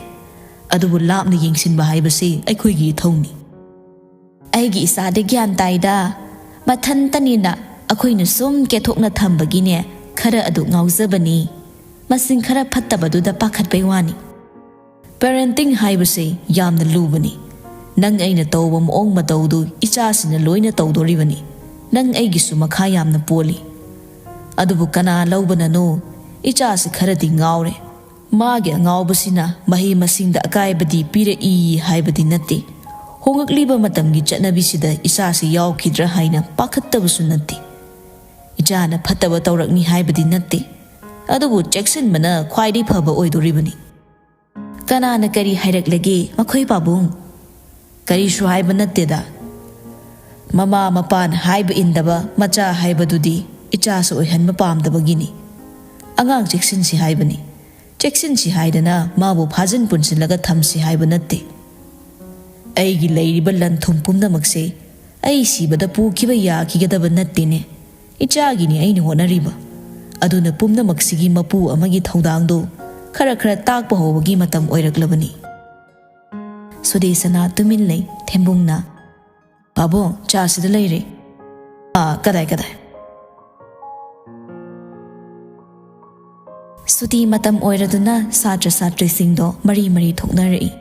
ꯑꯗꯨꯕꯨ ꯂꯥꯞꯅ ꯌꯦꯡꯁꯤꯟꯕ ꯍꯥꯏꯕꯁꯤ ꯑꯩꯈꯣꯏꯒꯤ ꯏꯊꯧꯅꯤ꯫" "ꯑꯩꯒꯤ ꯏꯆꯥꯗꯤ ꯒ꯭ꯌꯥꯟ ꯇꯥꯏꯗ꯫ ꯃꯊꯟꯇꯅꯤꯅ ꯑꯩꯈꯣꯏꯅ ꯁꯨꯝ ꯀꯦꯊꯣꯛꯅ ꯊꯝꯕꯒꯤꯅꯦ ꯈꯔ ꯑꯗꯨ ꯉꯥꯎꯖꯕꯅꯤ꯫ ꯃꯆꯤꯡ ꯈꯔ ꯐꯠꯇꯕꯗꯨꯗ ꯄꯥꯈꯠꯄꯩ ꯋꯥꯅꯤ꯫" Parenting ꯍꯥꯏꯕꯁꯦ ꯌꯥꯝꯅ ꯂꯨꯕꯅꯤ꯫ ꯅꯪ ꯑꯩꯅ ꯇꯧꯕ ꯃꯑꯣꯡ ꯃꯇꯧꯗꯨ ꯏꯆꯥꯁꯤꯅ ꯂꯣꯏꯅ ꯇꯧꯗꯣꯔꯤꯕꯅꯤ꯫ ꯅꯪ ꯑꯩꯒꯤꯁꯨ ꯃꯈꯥ ꯌꯥꯝꯅ ꯄꯣꯜꯂꯤ꯫ ꯑꯗꯨꯕꯨ ꯀꯅꯥ ꯂꯧꯕꯅꯅꯣ? ꯏꯆꯥꯁꯤ ꯈꯔꯗꯤ ꯉꯥꯎꯔꯦ꯫ ꯃꯥꯒꯤ ꯑꯉꯥꯎꯕꯁꯤꯅ ꯃꯍꯩ ꯃꯁꯤꯡꯗ ꯑꯀꯥꯏꯕꯗꯤ ꯄꯤꯔꯛꯏ ꯍꯥꯏꯕꯗꯤ ꯅꯠꯇꯦ꯫ ꯍꯣꯡꯂꯛꯂꯤꯕ ꯃꯇꯝꯒꯤ ꯆꯠꯅꯕꯤꯁꯤꯗ ꯏꯆꯥꯁꯤ ꯌꯥꯎꯈꯤꯗ꯭ꯔꯥ ꯍꯥꯏꯅ ꯄꯥꯈꯠꯇꯕꯁꯨ ꯅꯠꯇꯦ꯫ ꯏꯆꯥꯅ ꯐꯠꯇꯕ ꯇꯧꯔꯛꯅꯤ ꯍꯥꯏꯕꯗꯤ ꯅꯠꯇꯦ꯫ ꯑꯗꯨꯕꯨ ꯆꯦꯛꯁꯤꯟꯕꯅ ꯈ꯭ꯋꯥꯏꯗꯒꯤ ꯐꯕ ꯑꯣꯏꯗꯣꯔꯤꯕꯅꯤ꯫ "ꯀꯅꯥꯅ ꯀꯔꯤ ꯍꯥꯏꯔꯛꯂꯒꯦ ꯃꯈꯣꯏ ꯄꯥꯕꯨꯡ?" "ꯀꯔꯤꯁꯨ ꯍꯥꯏꯕ ꯅꯠꯇꯦꯗ꯫ ꯃꯃꯥ ꯃꯄꯥꯅ ꯍꯥꯏꯕ ꯏꯟꯗꯕ ꯃꯆꯥ ꯍꯥꯏꯕꯗꯨꯗꯤ ꯏꯆꯥꯁꯨ ꯑꯣꯏꯍꯟꯕ ꯄꯥꯝꯗꯕꯒꯤꯅꯤ꯫ ꯑꯉꯥꯡ ꯆꯦꯛꯁꯤꯟꯁꯤ ꯍꯥꯏꯕꯅꯤ꯫ ꯆꯦꯛꯁꯤꯟꯁꯤ ꯍꯥꯏꯗꯅ ꯃꯥꯕꯨ ꯐꯥꯖꯤꯟ ꯄꯨꯟꯁꯤꯜꯂꯒ ꯊꯝꯁꯤ ꯍꯥꯏꯕ ꯅꯠꯇꯦ꯫ ꯑꯩꯒꯤ ꯂꯩꯔꯤꯕ ꯂꯟ ꯊꯨꯝ ꯄꯨꯝꯅꯃꯛꯁꯦ ꯑꯩ ꯁꯤꯕꯗ ꯄꯨꯈꯤꯕ ꯌꯥꯈꯤꯒꯗꯕ ꯅꯠꯇꯦꯅꯦ꯫ ꯏꯆꯥꯒꯤꯅꯤ ꯑꯩꯅ ꯍꯣꯠꯅꯔꯤꯕ꯫ ꯑꯗꯨꯅ ꯄꯨꯝꯅꯃꯛꯁꯤꯒꯤ ꯃꯄꯨ ꯑꯃꯒꯤ ꯊꯧꯗꯥꯡꯗꯨ ꯈꯔ ꯈꯔ ꯇꯥꯛꯄ ꯍꯧꯕꯒꯤ ꯃꯇꯝ ꯑꯣꯏꯔꯛꯂꯕꯅꯤ꯫" ꯁꯨꯗꯦꯁꯅꯥ ꯇꯨꯃꯤꯟ ꯂꯩ꯫ ꯊꯦꯝꯕꯨꯡꯅ, "ꯄꯥꯕꯨꯡ, ꯆꯥ ꯁꯤꯗ ꯂꯩꯔꯦ꯫" "ꯑꯥ, ꯀꯗꯥꯏ, ꯀꯗꯥꯏ?" ꯁꯨꯇꯤ ꯃꯇꯝ ꯑꯣꯏꯔꯗꯨꯅ ꯁꯥꯇ꯭ꯔ ꯁꯥꯇ꯭ꯔꯤꯁꯤꯡꯗꯣ ꯃꯔꯤ ꯃꯔꯤ ꯊꯣꯛꯅꯔꯛꯏ꯫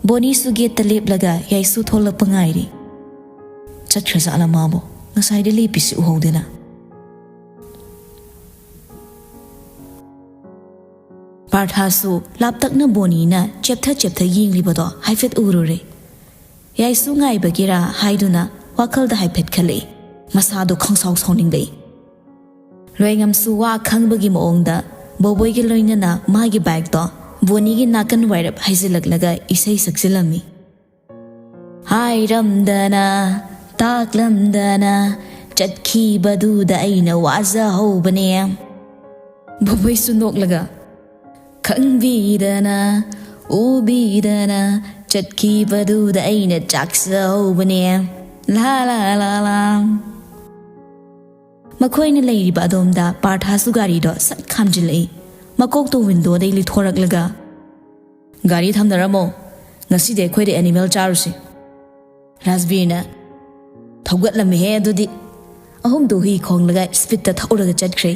ꯕꯣꯅꯤꯁꯨ ꯒꯦꯠꯇ ꯂꯦꯞꯂꯒ ꯌꯥꯏꯁꯨ ꯊꯣꯛꯂꯛꯄ ꯉꯥꯏꯔꯤ꯫ ꯆꯠꯈ꯭ꯔꯖꯥꯠꯂ ꯃꯥꯕꯨ? ꯉꯁꯥꯏꯗꯤ ꯂꯦꯞꯄꯤꯁꯤ ꯎꯍꯧꯗꯦꯅ꯫ ꯄꯥꯔꯊꯥꯁꯨ ꯂꯥꯞꯇꯛꯅ ꯕꯣꯅꯤꯅ ꯆꯦꯞꯊ ꯆꯦꯞꯊ ꯌꯦꯡꯂꯤꯕꯗꯣ ꯍꯥꯏꯐꯦꯠ ꯎꯔꯨꯔꯦ꯫ ꯌꯥꯏꯁꯨ ꯉꯥꯏꯕꯒꯤꯔꯥ ꯍꯥꯏꯗꯨꯅ ꯋꯥꯈꯜꯗ ꯍꯥꯏꯐꯦꯠ ꯈꯜꯂꯛꯏ꯫ ꯃꯁꯥꯗꯣ ꯈꯪꯁꯥꯎ ꯁꯥꯎꯅꯤꯡꯂꯛꯏ꯫ ꯂꯣꯏꯉꯝꯁꯨ ꯋꯥ ꯈꯪꯕꯒꯤ ꯃꯑꯣꯡꯗ ꯕꯣꯕꯣꯏꯒ ꯂꯣꯏꯅꯅ ꯃꯥꯒꯤ ꯕꯥꯏꯛꯇꯣ ꯕꯣꯅꯤꯒꯤ ꯅꯥꯀꯟ ꯋꯥꯏꯔꯞ ꯍꯩꯖꯤꯜꯂꯛꯂꯒ ꯏꯁꯩ ꯁꯛꯆꯤꯜꯂꯝꯃꯤ꯫ ꯍꯥꯏꯔꯝꯗꯅ, ꯇꯥꯛꯂꯝꯗꯅ ꯆꯠꯈꯤꯕꯗꯨꯗ ꯑꯩꯅ ꯋꯥꯖꯍꯧꯕꯅꯦ꯫ ꯕꯣꯕꯣꯏꯁꯨ ꯅꯣꯛꯂꯒ, ꯈꯪꯕꯤꯗꯅ, ꯎꯕꯤꯗꯅ ꯆꯠꯈꯤꯕꯗꯨꯗ ꯑꯩꯅ ꯆꯥꯛꯆꯍꯧꯕꯅꯦ꯫ ꯂꯥ ꯂꯥ ꯂꯥ ꯂꯥ꯫ ꯃꯈꯣꯏꯅ ꯂꯩꯔꯤꯕ ꯑꯗꯣꯝꯗ ꯄꯥꯔꯊꯥꯁꯨ ꯒꯥꯔꯤꯗꯣ ꯁꯠ ꯈꯥꯝꯖꯤꯜꯂꯛꯏ꯫ ꯃꯀꯣꯛꯇꯣ ꯋꯤꯟꯗꯣꯗꯩ ꯂꯤꯊꯣꯔꯛꯂꯒ, "ꯒꯥꯔꯤ ꯊꯝꯅꯔꯝꯃꯣ, ꯉꯁꯤꯗꯤ ꯑꯩꯈꯣꯏꯗ ꯑꯦꯅꯤꯃꯦꯜ ꯆꯥꯔꯨꯁꯤ"꯫ ꯔꯥꯖꯕꯤꯔꯅ, "ꯊꯧꯒꯠꯂꯝꯃꯤꯍꯦ ꯑꯗꯨꯗꯤ"꯫ ꯑꯍꯨꯝꯗꯨ ꯍꯨꯏ ꯈꯣꯡꯂꯒ ꯁ꯭ꯄꯤꯠꯇ ꯊꯧꯔꯒ ꯆꯠꯈ꯭ꯔꯦ꯫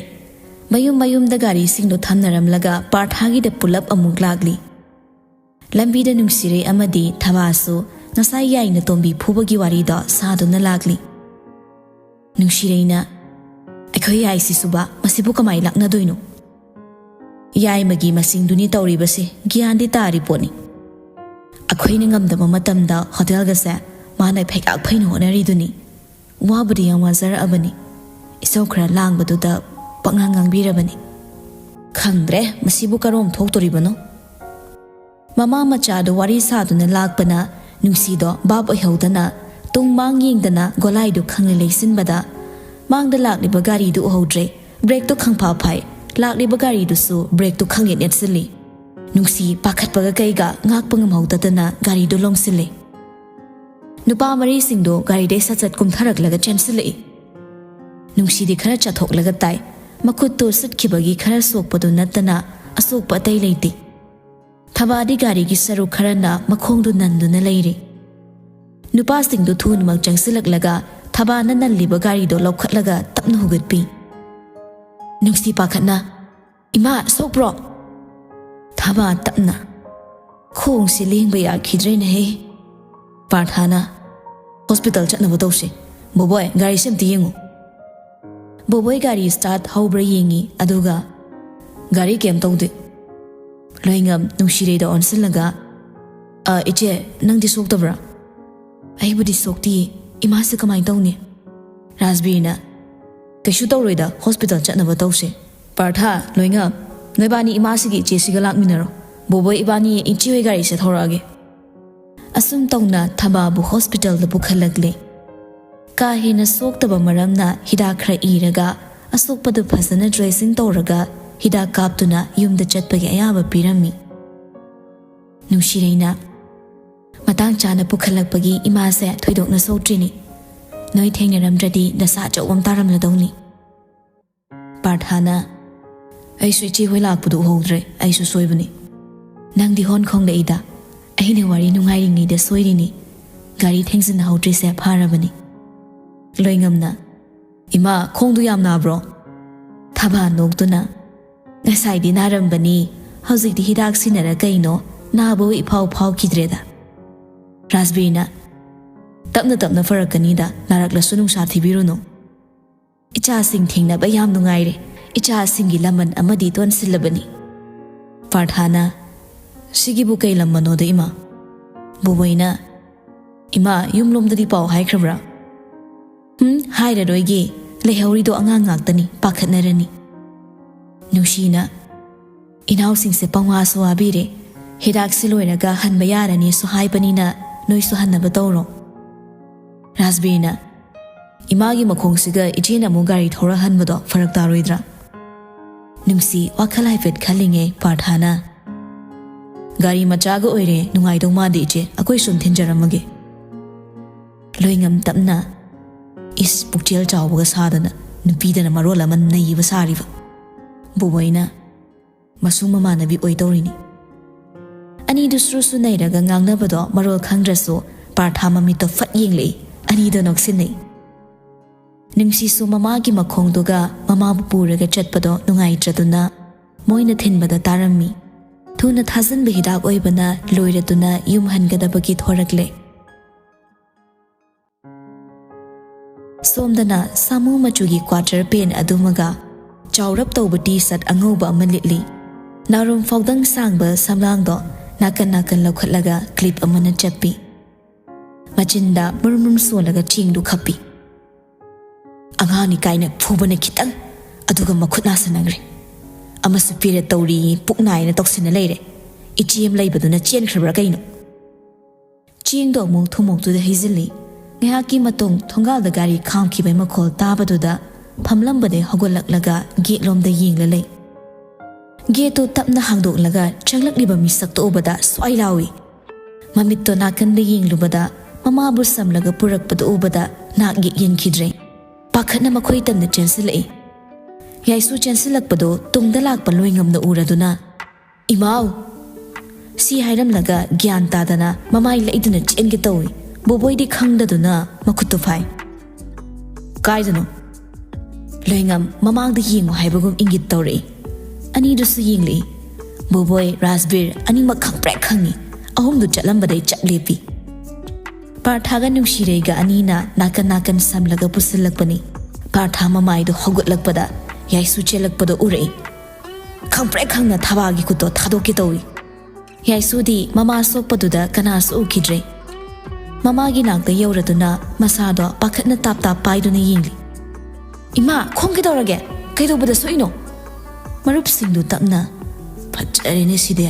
ꯃꯌꯨꯝ ꯃꯌꯨꯝꯗ ꯒꯥꯔꯤꯁꯤꯡꯗꯣ ꯊꯝꯅꯔꯝꯂꯒ ꯄꯥꯔꯊꯥꯒꯤꯗ ꯄꯨꯂꯞ ꯑꯃꯨꯛ ꯂꯥꯛꯂꯤ꯫ ꯂꯝꯕꯤꯗ ꯅꯨꯡꯁꯤꯔꯩ ꯑꯃꯗꯤ ꯊꯕꯥꯁꯨ ꯉꯁꯥꯏ ꯌꯥꯏꯅ ꯇꯣꯝꯕꯤ ꯐꯨꯕꯒꯤ ꯋꯥꯔꯤꯗꯣ ꯁꯥꯗꯨꯅ ꯂꯥꯛꯂꯤ꯫ ꯅꯨꯡꯁꯤꯔꯩꯅ, "ꯑꯩꯈꯣꯏ ꯌꯥꯏꯁꯤꯁꯨꯕ ꯃꯁꯤꯕꯨ ꯀꯃꯥꯏ ꯂꯥꯛꯅꯗꯣꯏꯅꯣ? ꯌꯥꯏꯃꯒꯤ ꯃꯁꯤꯡꯗꯨꯅꯤ ꯇꯧꯔꯤꯕꯁꯦ, ꯒ꯭ꯌꯥꯟꯗꯤ ꯇꯥꯔꯤ ꯄꯣꯠꯅꯤ꯫ ꯑꯩꯈꯣꯏꯅ ꯉꯝꯗꯕ ꯃꯇꯝꯗ ꯍꯣꯇꯦꯜꯒꯁꯦ ꯃꯥꯅ ꯐꯩꯒꯥꯛ ꯐꯩꯅ ꯍꯣꯠꯅꯔꯤꯗꯨꯅꯤ꯫ ꯋꯥꯕꯨꯗꯤ ꯌꯥꯝ ꯋꯥꯖꯔꯛꯑꯕꯅꯤ꯫ ꯏꯁꯧ ꯈꯔ ꯂꯥꯡꯕꯗꯨꯗ ꯄꯉꯥꯡ ꯉꯥꯡꯕꯤꯔꯕꯅꯤ꯫ ꯈꯪꯗ꯭ꯔꯦ ꯃꯁꯤꯕꯨ ꯀꯔꯣꯝ ꯊꯣꯛꯇꯣꯔꯤꯕꯅꯣ?" ꯃꯃꯥ ꯃꯆꯥꯗꯨ ꯋꯥꯔꯤ ꯁꯥꯗꯨꯅ ꯂꯥꯛꯄꯅ ꯅꯨꯡꯁꯤꯗꯣ ꯚꯥꯞ ꯑꯣꯏꯍꯧꯗꯅ ꯇꯨꯡ ꯃꯥꯡ ꯌꯦꯡꯗꯅ ꯒꯣꯂꯥꯏꯗꯨ ꯈꯪꯂꯩ ꯂꯩꯁꯤꯟꯕꯗ, ꯃꯥꯡꯗ ꯂꯥꯛꯂꯤꯕ ꯒꯥꯔꯤꯗꯨ ꯎꯍꯧꯗ꯭ꯔꯦ꯫ ꯕ꯭ꯔꯦꯛꯇꯨ ꯈꯪꯐꯥ ꯐꯥꯏ꯫ ꯂꯥꯛꯂꯤꯕ ꯒꯥꯔꯤꯗꯨꯁꯨ ꯕ꯭ꯔꯦꯛꯇꯨ ꯈꯪꯂꯦꯠ ꯅꯦꯠꯁꯤꯜꯂꯤ꯫ ꯅꯨꯡꯁꯤ ꯄꯥꯈꯠꯄꯒ ꯀꯩꯒ ꯉꯥꯛꯄ ꯉꯝꯍꯧꯗꯗꯅ ꯒꯥꯔꯤꯗꯨ ꯂꯣꯡꯁꯤꯜꯂꯤ꯫ ꯅꯨꯄꯥ ꯃꯔꯤꯁꯤꯡꯗꯨ ꯒꯥꯔꯤꯗꯩ ꯁꯠ ꯁꯠ ꯀꯨꯝꯊꯔꯛꯂꯒ ꯆꯦꯟꯁꯤꯜꯂꯛꯏ꯫ ꯅꯨꯡꯁꯤꯗꯤ ꯈꯔ ꯆꯥꯊꯣꯛꯂꯒ ꯇꯥꯏ꯫ ꯃꯈꯨꯠꯇꯨ ꯁꯨꯠꯈꯤꯕꯒꯤ ꯈꯔ ꯁꯣꯛꯄꯗꯨ ꯅꯠꯇꯅ ꯑꯁꯣꯛꯄ ꯑꯇꯩ ꯂꯩꯇꯦ꯫ ꯊꯕꯥꯗꯤ ꯒꯥꯔꯤꯒꯤ ꯁꯔꯨꯛ ꯈꯔꯅ ꯃꯈꯣꯡꯗꯨ ꯅꯟꯗꯨꯅ ꯂꯩꯔꯤ꯫ ꯅꯨꯄꯥꯁꯤꯡꯗꯨ ꯊꯨꯅꯃꯛ ꯆꯪꯁꯤꯜꯂꯛꯂꯒ ꯊꯕꯥꯅ ꯅꯜꯂꯤꯕ ꯒꯥꯔꯤꯗꯨ ꯂꯧꯈꯠꯂꯒ ꯇꯞꯅ ꯍꯨꯒꯠꯄꯤ꯫ ꯅꯨꯡꯁꯤ ꯄꯥꯈꯠꯅ, "ꯏꯃꯥ, ꯁꯣꯛꯄ꯭ꯔꯣ?" ꯊꯕꯥ ꯇꯞꯅ, "ꯈꯣꯡꯁꯤ ꯂꯦꯡꯕ ꯌꯥꯈꯤꯗ꯭ꯔꯦꯅꯦꯍꯦ꯫" ꯄꯥꯔꯊꯥꯅ, "ꯍꯣꯁꯄꯤꯇꯥꯜ ꯆꯠꯅꯕ ꯇꯧꯁꯤ꯫ ꯕꯣꯕꯣꯏ, ꯒꯥꯔꯤꯁꯤ ꯑꯝꯇ ꯌꯦꯡꯉꯨ꯫" ꯕꯣꯕꯣꯏ ꯒꯥꯔꯤ ꯁ꯭ꯇꯥꯔꯠ ꯍꯧꯕ꯭ꯔꯥ ꯌꯦꯡꯉꯤ, ꯑꯗꯨꯒ, "ꯒꯥꯔꯤ ꯀꯩꯝ ꯇꯧꯗꯦ꯫ ꯂꯣꯏꯉꯝ ꯅꯨꯡꯁꯤꯔꯩꯗ ꯑꯣꯟꯁꯤꯜꯂꯒ, "ꯑ, ꯏꯆꯦ, ꯅꯪꯗꯤ ꯁꯣꯛꯇꯕ꯭ꯔꯥ?" "ꯑꯩꯕꯨꯗꯤ ꯁꯣꯛꯇꯤꯌꯦ꯫ ꯏꯃꯥꯁꯦ ꯀꯃꯥꯏꯅ ꯇꯧꯅꯤ?" ꯔꯥꯖꯕꯤꯔꯅ, "ꯀꯩꯁꯨ ꯇꯧꯔꯣꯏꯗ, ꯍꯣꯁꯄꯤꯇꯥꯜ ꯆꯠꯅꯕ ꯇꯧꯁꯦ꯫ ꯄꯥꯔꯊ, ꯂꯣꯏꯉꯝ, ꯅꯣꯏꯕꯥꯅꯤ ꯏꯃꯥꯁꯤꯒꯤ ꯏꯆꯦꯁꯤꯒ ꯂꯥꯛꯃꯤꯟꯅꯔꯣ꯫ ꯕꯣꯕꯣꯏ ꯏꯕꯥꯅꯤ ꯏꯆꯦ ꯍꯣꯏ ꯒꯥꯔꯤꯁꯦ ꯊꯧꯔꯛꯑꯒꯦ꯫" ꯑꯁꯨꯝ ꯇꯧꯅ ꯊꯕꯥꯕꯨ ꯍꯣꯁꯄꯤꯇꯥꯜꯗ ꯄꯨꯈꯠꯂꯛꯂꯦ꯫ ꯀꯥ ꯍꯦꯟꯅ ꯁꯣꯛꯇꯕ ꯃꯔꯝꯅ ꯍꯤꯗꯥꯛ ꯈꯔ ꯏꯔꯒ ꯑꯁꯣꯛꯄꯗꯨ ꯐꯖꯅ ꯗ꯭ꯔꯦꯁꯤꯡ ꯇꯧꯔꯒ ꯍꯤꯗꯥꯛ ꯀꯥꯞꯇꯨꯅ ꯌꯨꯝꯗ ꯆꯠꯄꯒꯤ ꯑꯌꯥꯕ ꯄꯤꯔꯝꯃꯤ꯫ ꯅꯨꯡꯁꯤꯔꯩꯅ, "ꯃꯇꯥꯡ ꯆꯥꯅ ꯄꯨꯈꯠꯂꯛꯄꯒꯤ ꯏꯃꯥꯁꯦ ꯊꯣꯏꯗꯣꯛꯅ ꯁꯣꯛꯇ꯭ꯔꯤꯅꯤ꯫ ꯅꯣꯏ ꯊꯦꯡꯅꯔꯝꯗ꯭ꯔꯗꯤ ꯗꯁꯥ ꯑꯆꯧꯕ ꯑꯃ ꯇꯥꯔꯝꯂꯗꯧꯅꯤ꯫" ꯄꯥꯔꯊꯥꯅ, "ꯑꯩꯁꯨ ꯏꯆꯦ ꯍꯣꯏ ꯂꯥꯛꯄꯗꯨ ꯎꯍꯧꯗ꯭ꯔꯦ, ꯑꯩꯁꯨ ꯁꯣꯏꯕꯅꯤ꯫ ꯅꯪꯗꯤ ꯍꯣꯟ ꯈꯣꯡꯂꯛꯏꯗ, ꯑꯩꯅ ꯋꯥꯔꯤ ꯅꯨꯡꯉꯥꯏꯔꯤꯉꯩꯗ ꯁꯣꯏꯔꯤꯅꯤ꯫ ꯒꯥꯔꯤ ꯊꯦꯡꯖꯤꯟꯅꯍꯧꯗ꯭ꯔꯤꯁꯦ ꯐꯔꯕꯅꯤ꯫" ꯂꯣꯏꯉꯝꯅ, "ꯏꯃꯥ, ꯈꯣꯡꯗꯨ ꯌꯥꯝ ꯅꯥꯕ꯭ꯔꯣ?" ꯊꯕꯥ ꯅꯣꯛꯇꯨꯅ, "ꯉꯁꯥꯏꯗꯤ ꯅꯥꯔꯝꯕꯅꯤ, ꯍꯧꯖꯤꯛꯇꯤ ꯍꯤꯗꯥꯛ ꯁꯤꯟꯅꯔ ꯀꯩꯅꯣ, ꯅꯥꯕꯕꯨ ꯏꯐꯥꯎ ꯐꯥꯎꯈꯤꯗ꯭ꯔꯦꯗ꯫" ꯔꯥꯖꯕꯤꯔꯅ, "ꯇꯞꯅ ꯇꯞꯅ ꯐꯔꯛꯀꯅꯤꯗ, ꯅꯥꯔꯛꯂꯁꯨ ꯅꯨꯡꯁꯥ ꯊꯤꯕꯤꯔꯨꯅꯨ꯫ ꯏꯆꯥꯁꯤꯡ ꯊꯦꯡꯅꯕ ꯌꯥꯝ ꯅꯨꯡꯉꯥꯏꯔꯦ꯫ ꯏꯆꯥꯁꯤꯡꯒꯤ ꯂꯃꯟ ꯑꯃꯗꯤ ꯇꯣꯟꯁꯤꯜꯂꯕꯅꯤ꯫" ꯄꯥꯔꯊꯥꯅ, "ꯁꯤꯒꯤꯕꯨ ꯀꯩ ꯂꯝꯕꯅꯣꯗ, ꯏꯃꯥ?" ꯕꯣꯕꯣꯏꯅ, "ꯏꯃꯥ, ꯌꯨꯝꯂꯣꯝꯗꯗꯤ ꯄꯥꯎ ꯍꯥꯏꯈ꯭ꯔꯕ꯭ꯔꯥ?" "ꯎꯝ, ꯍꯥꯏꯔꯔꯣꯏꯒꯦ꯫ ꯂꯩꯍꯧꯔꯤꯗꯣ ꯑꯉꯥꯡ ꯉꯥꯛꯇꯅꯤ, ꯄꯥꯈꯠꯅꯔꯅꯤ꯫" ꯅꯨꯡꯁꯤꯅ, "ꯏꯅꯥꯎꯁꯤꯡꯁꯦ ꯄꯪꯋꯥꯁꯨ ꯋꯥꯕꯤꯔꯦ꯫ ꯍꯤꯗꯥꯛꯁꯤ ꯂꯣꯏꯔꯒ ꯍꯟꯕ ꯌꯥꯔꯅꯤꯁꯨ ꯍꯥꯏꯕꯅꯤꯅ ꯅꯣꯏꯁꯨ ꯍꯟꯅꯕ ꯇꯧꯔꯣ꯫" ꯔꯥꯖꯕꯤꯔꯅ, "ꯏꯃꯥꯒꯤ ꯃꯈꯣꯡꯁꯤꯒ ꯏꯆꯦꯅ ꯑꯃꯨꯛ ꯒꯥꯔꯤ ꯊꯧꯔ ꯍꯟꯕꯗꯣ ꯐꯔꯛ ꯇꯥꯔꯣꯏꯗ꯭ꯔꯥ?" ꯅꯨꯡꯁꯤ ꯋꯥꯈꯜ ꯍꯥꯏꯐꯦꯠ ꯈꯜꯂꯤꯉꯩ ꯄꯥꯔꯊꯥꯅ, "ꯒꯥꯔꯤ ꯃꯆꯥꯒ ꯑꯣꯏꯔꯦ ꯅꯨꯡꯉꯥꯏꯗꯧ ꯃꯥꯟꯗꯦ ꯏꯆꯦ, ꯑꯩꯈꯣꯏ ꯁꯨꯝ ꯊꯤꯟꯖꯔꯝꯃꯒꯦ꯫" ꯂꯣꯏꯉꯝ ꯇꯞꯅ, "ꯏꯁ, ꯄꯨꯛꯆꯦꯜ ꯆꯥꯎꯕꯒ ꯁꯥꯗꯅ, ꯅꯨꯄꯤꯗꯅ ꯃꯔꯣꯜ ꯑꯃ ꯅꯩꯕ ꯁꯥꯔꯤꯕ꯫" ꯕꯣꯕꯣꯏꯅ, "ꯃꯁꯨ ꯃꯃꯥꯟꯅꯕꯤ ꯑꯣꯏꯗꯧꯔꯤꯅꯤ꯫" ꯑꯅꯤꯗꯨ ꯁꯨꯔꯨ ꯁꯨ ꯅꯩꯔꯒ ꯉꯥꯡꯅꯕꯗꯣ ꯃꯔꯣꯜ ꯈꯪꯗ꯭ꯔꯁꯨ ꯄꯥꯔꯊꯥ ꯃꯃꯤꯠꯇꯣ ꯐꯠ ꯌꯦꯡꯂꯛꯏ꯫ ꯑꯅꯤꯗꯣ ꯅꯣꯛꯁꯤꯟꯅꯩ꯫ ꯅꯨꯡꯁꯤꯁꯨ ꯃꯃꯥꯒꯤ ꯃꯈꯣꯡꯗꯨꯒ ꯃꯃꯥꯕꯨ ꯄꯨꯔꯒ ꯆꯠꯄꯗꯣ ꯅꯨꯡꯉꯥꯏꯇ꯭ꯔꯗꯨꯅ ꯃꯣꯏꯅ ꯊꯤꯟꯕꯗ ꯇꯥꯔꯝꯃꯤ꯫ ꯊꯨꯅ ꯊꯥꯖꯤꯟꯕ ꯍꯤꯗꯥꯛ ꯑꯣꯏꯕꯅ ꯂꯣꯏꯔꯗꯨꯅ ꯌꯨꯝ ꯍꯟꯒꯗꯕꯒꯤ ꯊꯣꯔꯛꯂꯦ꯫ ꯁꯣꯝꯗꯅ ꯁꯥꯃꯨ ꯃꯆꯨꯒꯤ ꯀ꯭ꯋꯥꯇꯔ ꯄꯦꯟ ꯑꯗꯨꯃꯒ ꯆꯥꯎꯔꯞ ꯇꯧꯕ ꯇꯤ ꯁꯔꯠ ꯑꯉꯧꯕ ꯑꯃ ꯂꯤꯠꯂꯤ꯫ ꯅꯥꯔꯣꯝ ꯐꯥꯎꯗꯪ ꯁꯥꯡꯕ ꯁꯝꯂꯥꯡꯗꯣ ꯅꯥꯀꯟ ꯅꯥꯀꯟ ꯂꯧꯈꯠꯂꯒ ꯀ꯭ꯂꯤꯞ ꯑꯃꯅ ꯆꯞꯄꯤ꯫ ꯃꯆꯤꯟꯗ ꯃꯨꯔꯨꯝ ꯃꯨꯔꯨꯝ ꯁꯣꯜꯂꯒ ꯆꯦꯡꯗꯨ ꯈꯞꯄꯤ꯫ "ꯑꯉꯥꯡꯅꯤ ꯀꯥꯏꯅ ꯐꯨꯕꯅ ꯈꯤꯇꯪ, ꯑꯗꯨꯒ ꯃꯈꯨꯠ ꯅꯥꯁꯟꯅꯈ꯭ꯔꯦ꯫ ꯑꯃꯁꯨ ꯄꯦꯔꯦꯠ ꯇꯧꯔꯤ, ꯄꯨꯛ ꯅꯥꯏꯅ ꯇꯧꯁꯤꯟꯅ ꯂꯩꯔꯦ꯫ ꯏꯆꯦ ꯑꯃ ꯂꯩꯕꯗꯨꯅ ꯆꯦꯟꯈ꯭ꯔꯕ꯭ꯔꯥ ꯀꯩꯅꯣ?" ꯆꯦꯡꯗꯣ ꯑꯃꯨꯛ ꯊꯨꯝꯃꯣꯛꯇꯨꯗ ꯍꯩꯖꯤꯜꯂꯤ꯫ ꯉꯥꯏꯍꯥꯛꯀꯤ ꯃꯇꯨꯡ ꯊꯣꯡꯒꯥꯜꯗ ꯒꯥꯔꯤ ꯈꯥꯝꯈꯤꯕꯒꯤ ꯃꯈꯣꯜ ꯇꯥꯕꯗꯨꯗ ꯐꯝꯂꯝꯕꯗꯩ ꯍꯧꯒꯠꯂꯛꯂꯒ ꯒꯦꯠꯂꯣꯝꯗ ꯌꯦꯡꯂ ꯂꯩ꯫ ꯒꯦꯠꯇꯨ ꯇꯞꯅ ꯍꯥꯡꯗꯣꯛꯂꯒ ꯆꯪꯂꯛꯂꯤꯕ ꯃꯤꯁꯛꯇꯣ ꯎꯕꯗ ꯁ꯭ꯋꯥꯏ ꯂꯥꯎꯏ꯫ ꯃꯃꯤꯠꯇꯣ ꯅꯥꯀꯟꯗ ꯌꯦꯡꯂꯨꯕꯗ ꯃꯃꯥꯕꯨ ꯁꯝꯂꯒ ꯄꯨꯔꯛꯄꯗꯨ ꯎꯕꯗ ꯅꯥꯛ ꯌꯦꯛ ꯌꯦꯡꯈꯤꯗ꯭ꯔꯦ꯫ ꯄꯥꯈꯠꯅ ꯃꯈꯣꯏ ꯇꯝꯅ ꯆꯦꯟꯁꯤꯜꯂꯛꯏ꯫ ꯌꯥꯏꯁꯨ ꯆꯦꯟꯁꯤꯜꯂꯛꯄꯗꯨ ꯇꯨꯡꯗ ꯂꯥꯛꯄ ꯂꯣꯏꯉꯝꯅ ꯎꯔꯗꯨꯅ, "ꯏꯃꯥꯎ!" ꯁꯤ ꯍꯥꯏꯔꯝꯂꯒ ꯒ꯭ꯌꯥꯟ ꯇꯥꯗꯅ ꯃꯃꯥꯏ ꯂꯩꯗꯨꯅ ꯆꯦꯟꯒꯦ ꯇꯧꯏ꯫ ꯕꯣꯕꯣꯏꯗꯤ ꯈꯪꯗꯗꯨꯅ ꯃꯈꯨꯠꯇꯨ ꯐꯥꯏ꯫ "ꯀꯥꯏꯗꯅꯣ?" ꯂꯣꯏꯉꯝ ꯃꯃꯥꯡꯗ ꯌꯦꯡꯉꯨ ꯍꯥꯏꯕꯒꯨꯝ ꯏꯪꯒꯤꯠ ꯇꯧꯔꯛꯏ꯫ ꯑꯅꯤꯗꯨꯁꯨ ꯌꯦꯡꯂꯛꯏ꯫ ꯕꯣꯕꯣꯏ, ꯔꯥꯖꯕꯤꯔ ꯑꯅꯤꯃꯛ ꯈꯪꯄ꯭ꯔꯦꯛ ꯈꯪꯉꯤ꯫ ꯑꯍꯨꯝꯗꯨ ꯆꯠꯂꯝꯕꯗꯩ ꯆꯞ ꯂꯦꯞꯄꯤ꯫ ꯄꯥꯔꯊꯥꯒ ꯅꯨꯡꯁꯤꯔꯩꯒ ꯑꯅꯤꯅ ꯅꯥꯀꯟ ꯅꯥꯀꯟ ꯁꯝꯂꯒ ꯄꯨꯁꯤꯜꯂꯛꯄꯅꯤ꯫ ꯄꯥꯔꯊꯥ ꯃꯃꯥꯏꯗꯨ ꯍꯧꯒꯠꯂꯛꯄꯗ ꯌꯥꯏꯁꯨ ꯆꯦꯜꯂꯛꯄꯗꯣ ꯎꯔꯛꯏ꯫ ꯈꯪꯄ꯭ꯔꯦꯛ ꯈꯪꯅ ꯊꯕꯥꯒꯤ ꯈꯨꯠꯇꯣ ꯊꯥꯗꯣꯛꯀꯦ ꯇꯧꯏ꯫ ꯌꯥꯏꯁꯨꯗꯤ ꯃꯃꯥ ꯁꯣꯛꯄꯗꯨꯗ ꯀꯅꯥꯁꯨ ꯎꯈꯤꯗ꯭ꯔꯦ꯫ ꯃꯃꯥꯒꯤ ꯅꯥꯛꯇ ꯌꯧꯔꯗꯨꯅ ꯃꯁꯥꯗꯣ ꯄꯥꯈꯠꯅ ꯇꯥꯞ ꯇꯥꯞ ꯄꯥꯏꯗꯨꯅ ꯌꯦꯡꯂꯤ꯫ "ꯏꯃꯥ, ꯈꯣꯡ ꯀꯩꯗꯧꯔꯒꯦ? ꯀꯩꯗꯧꯕꯗ ꯁꯣꯛꯏꯅꯣ?" ꯃꯔꯨꯞꯁꯤꯡꯗꯨ ꯇꯞꯅ, "ꯐꯠꯖꯔꯦꯅꯦ ꯁꯤꯗꯤ꯫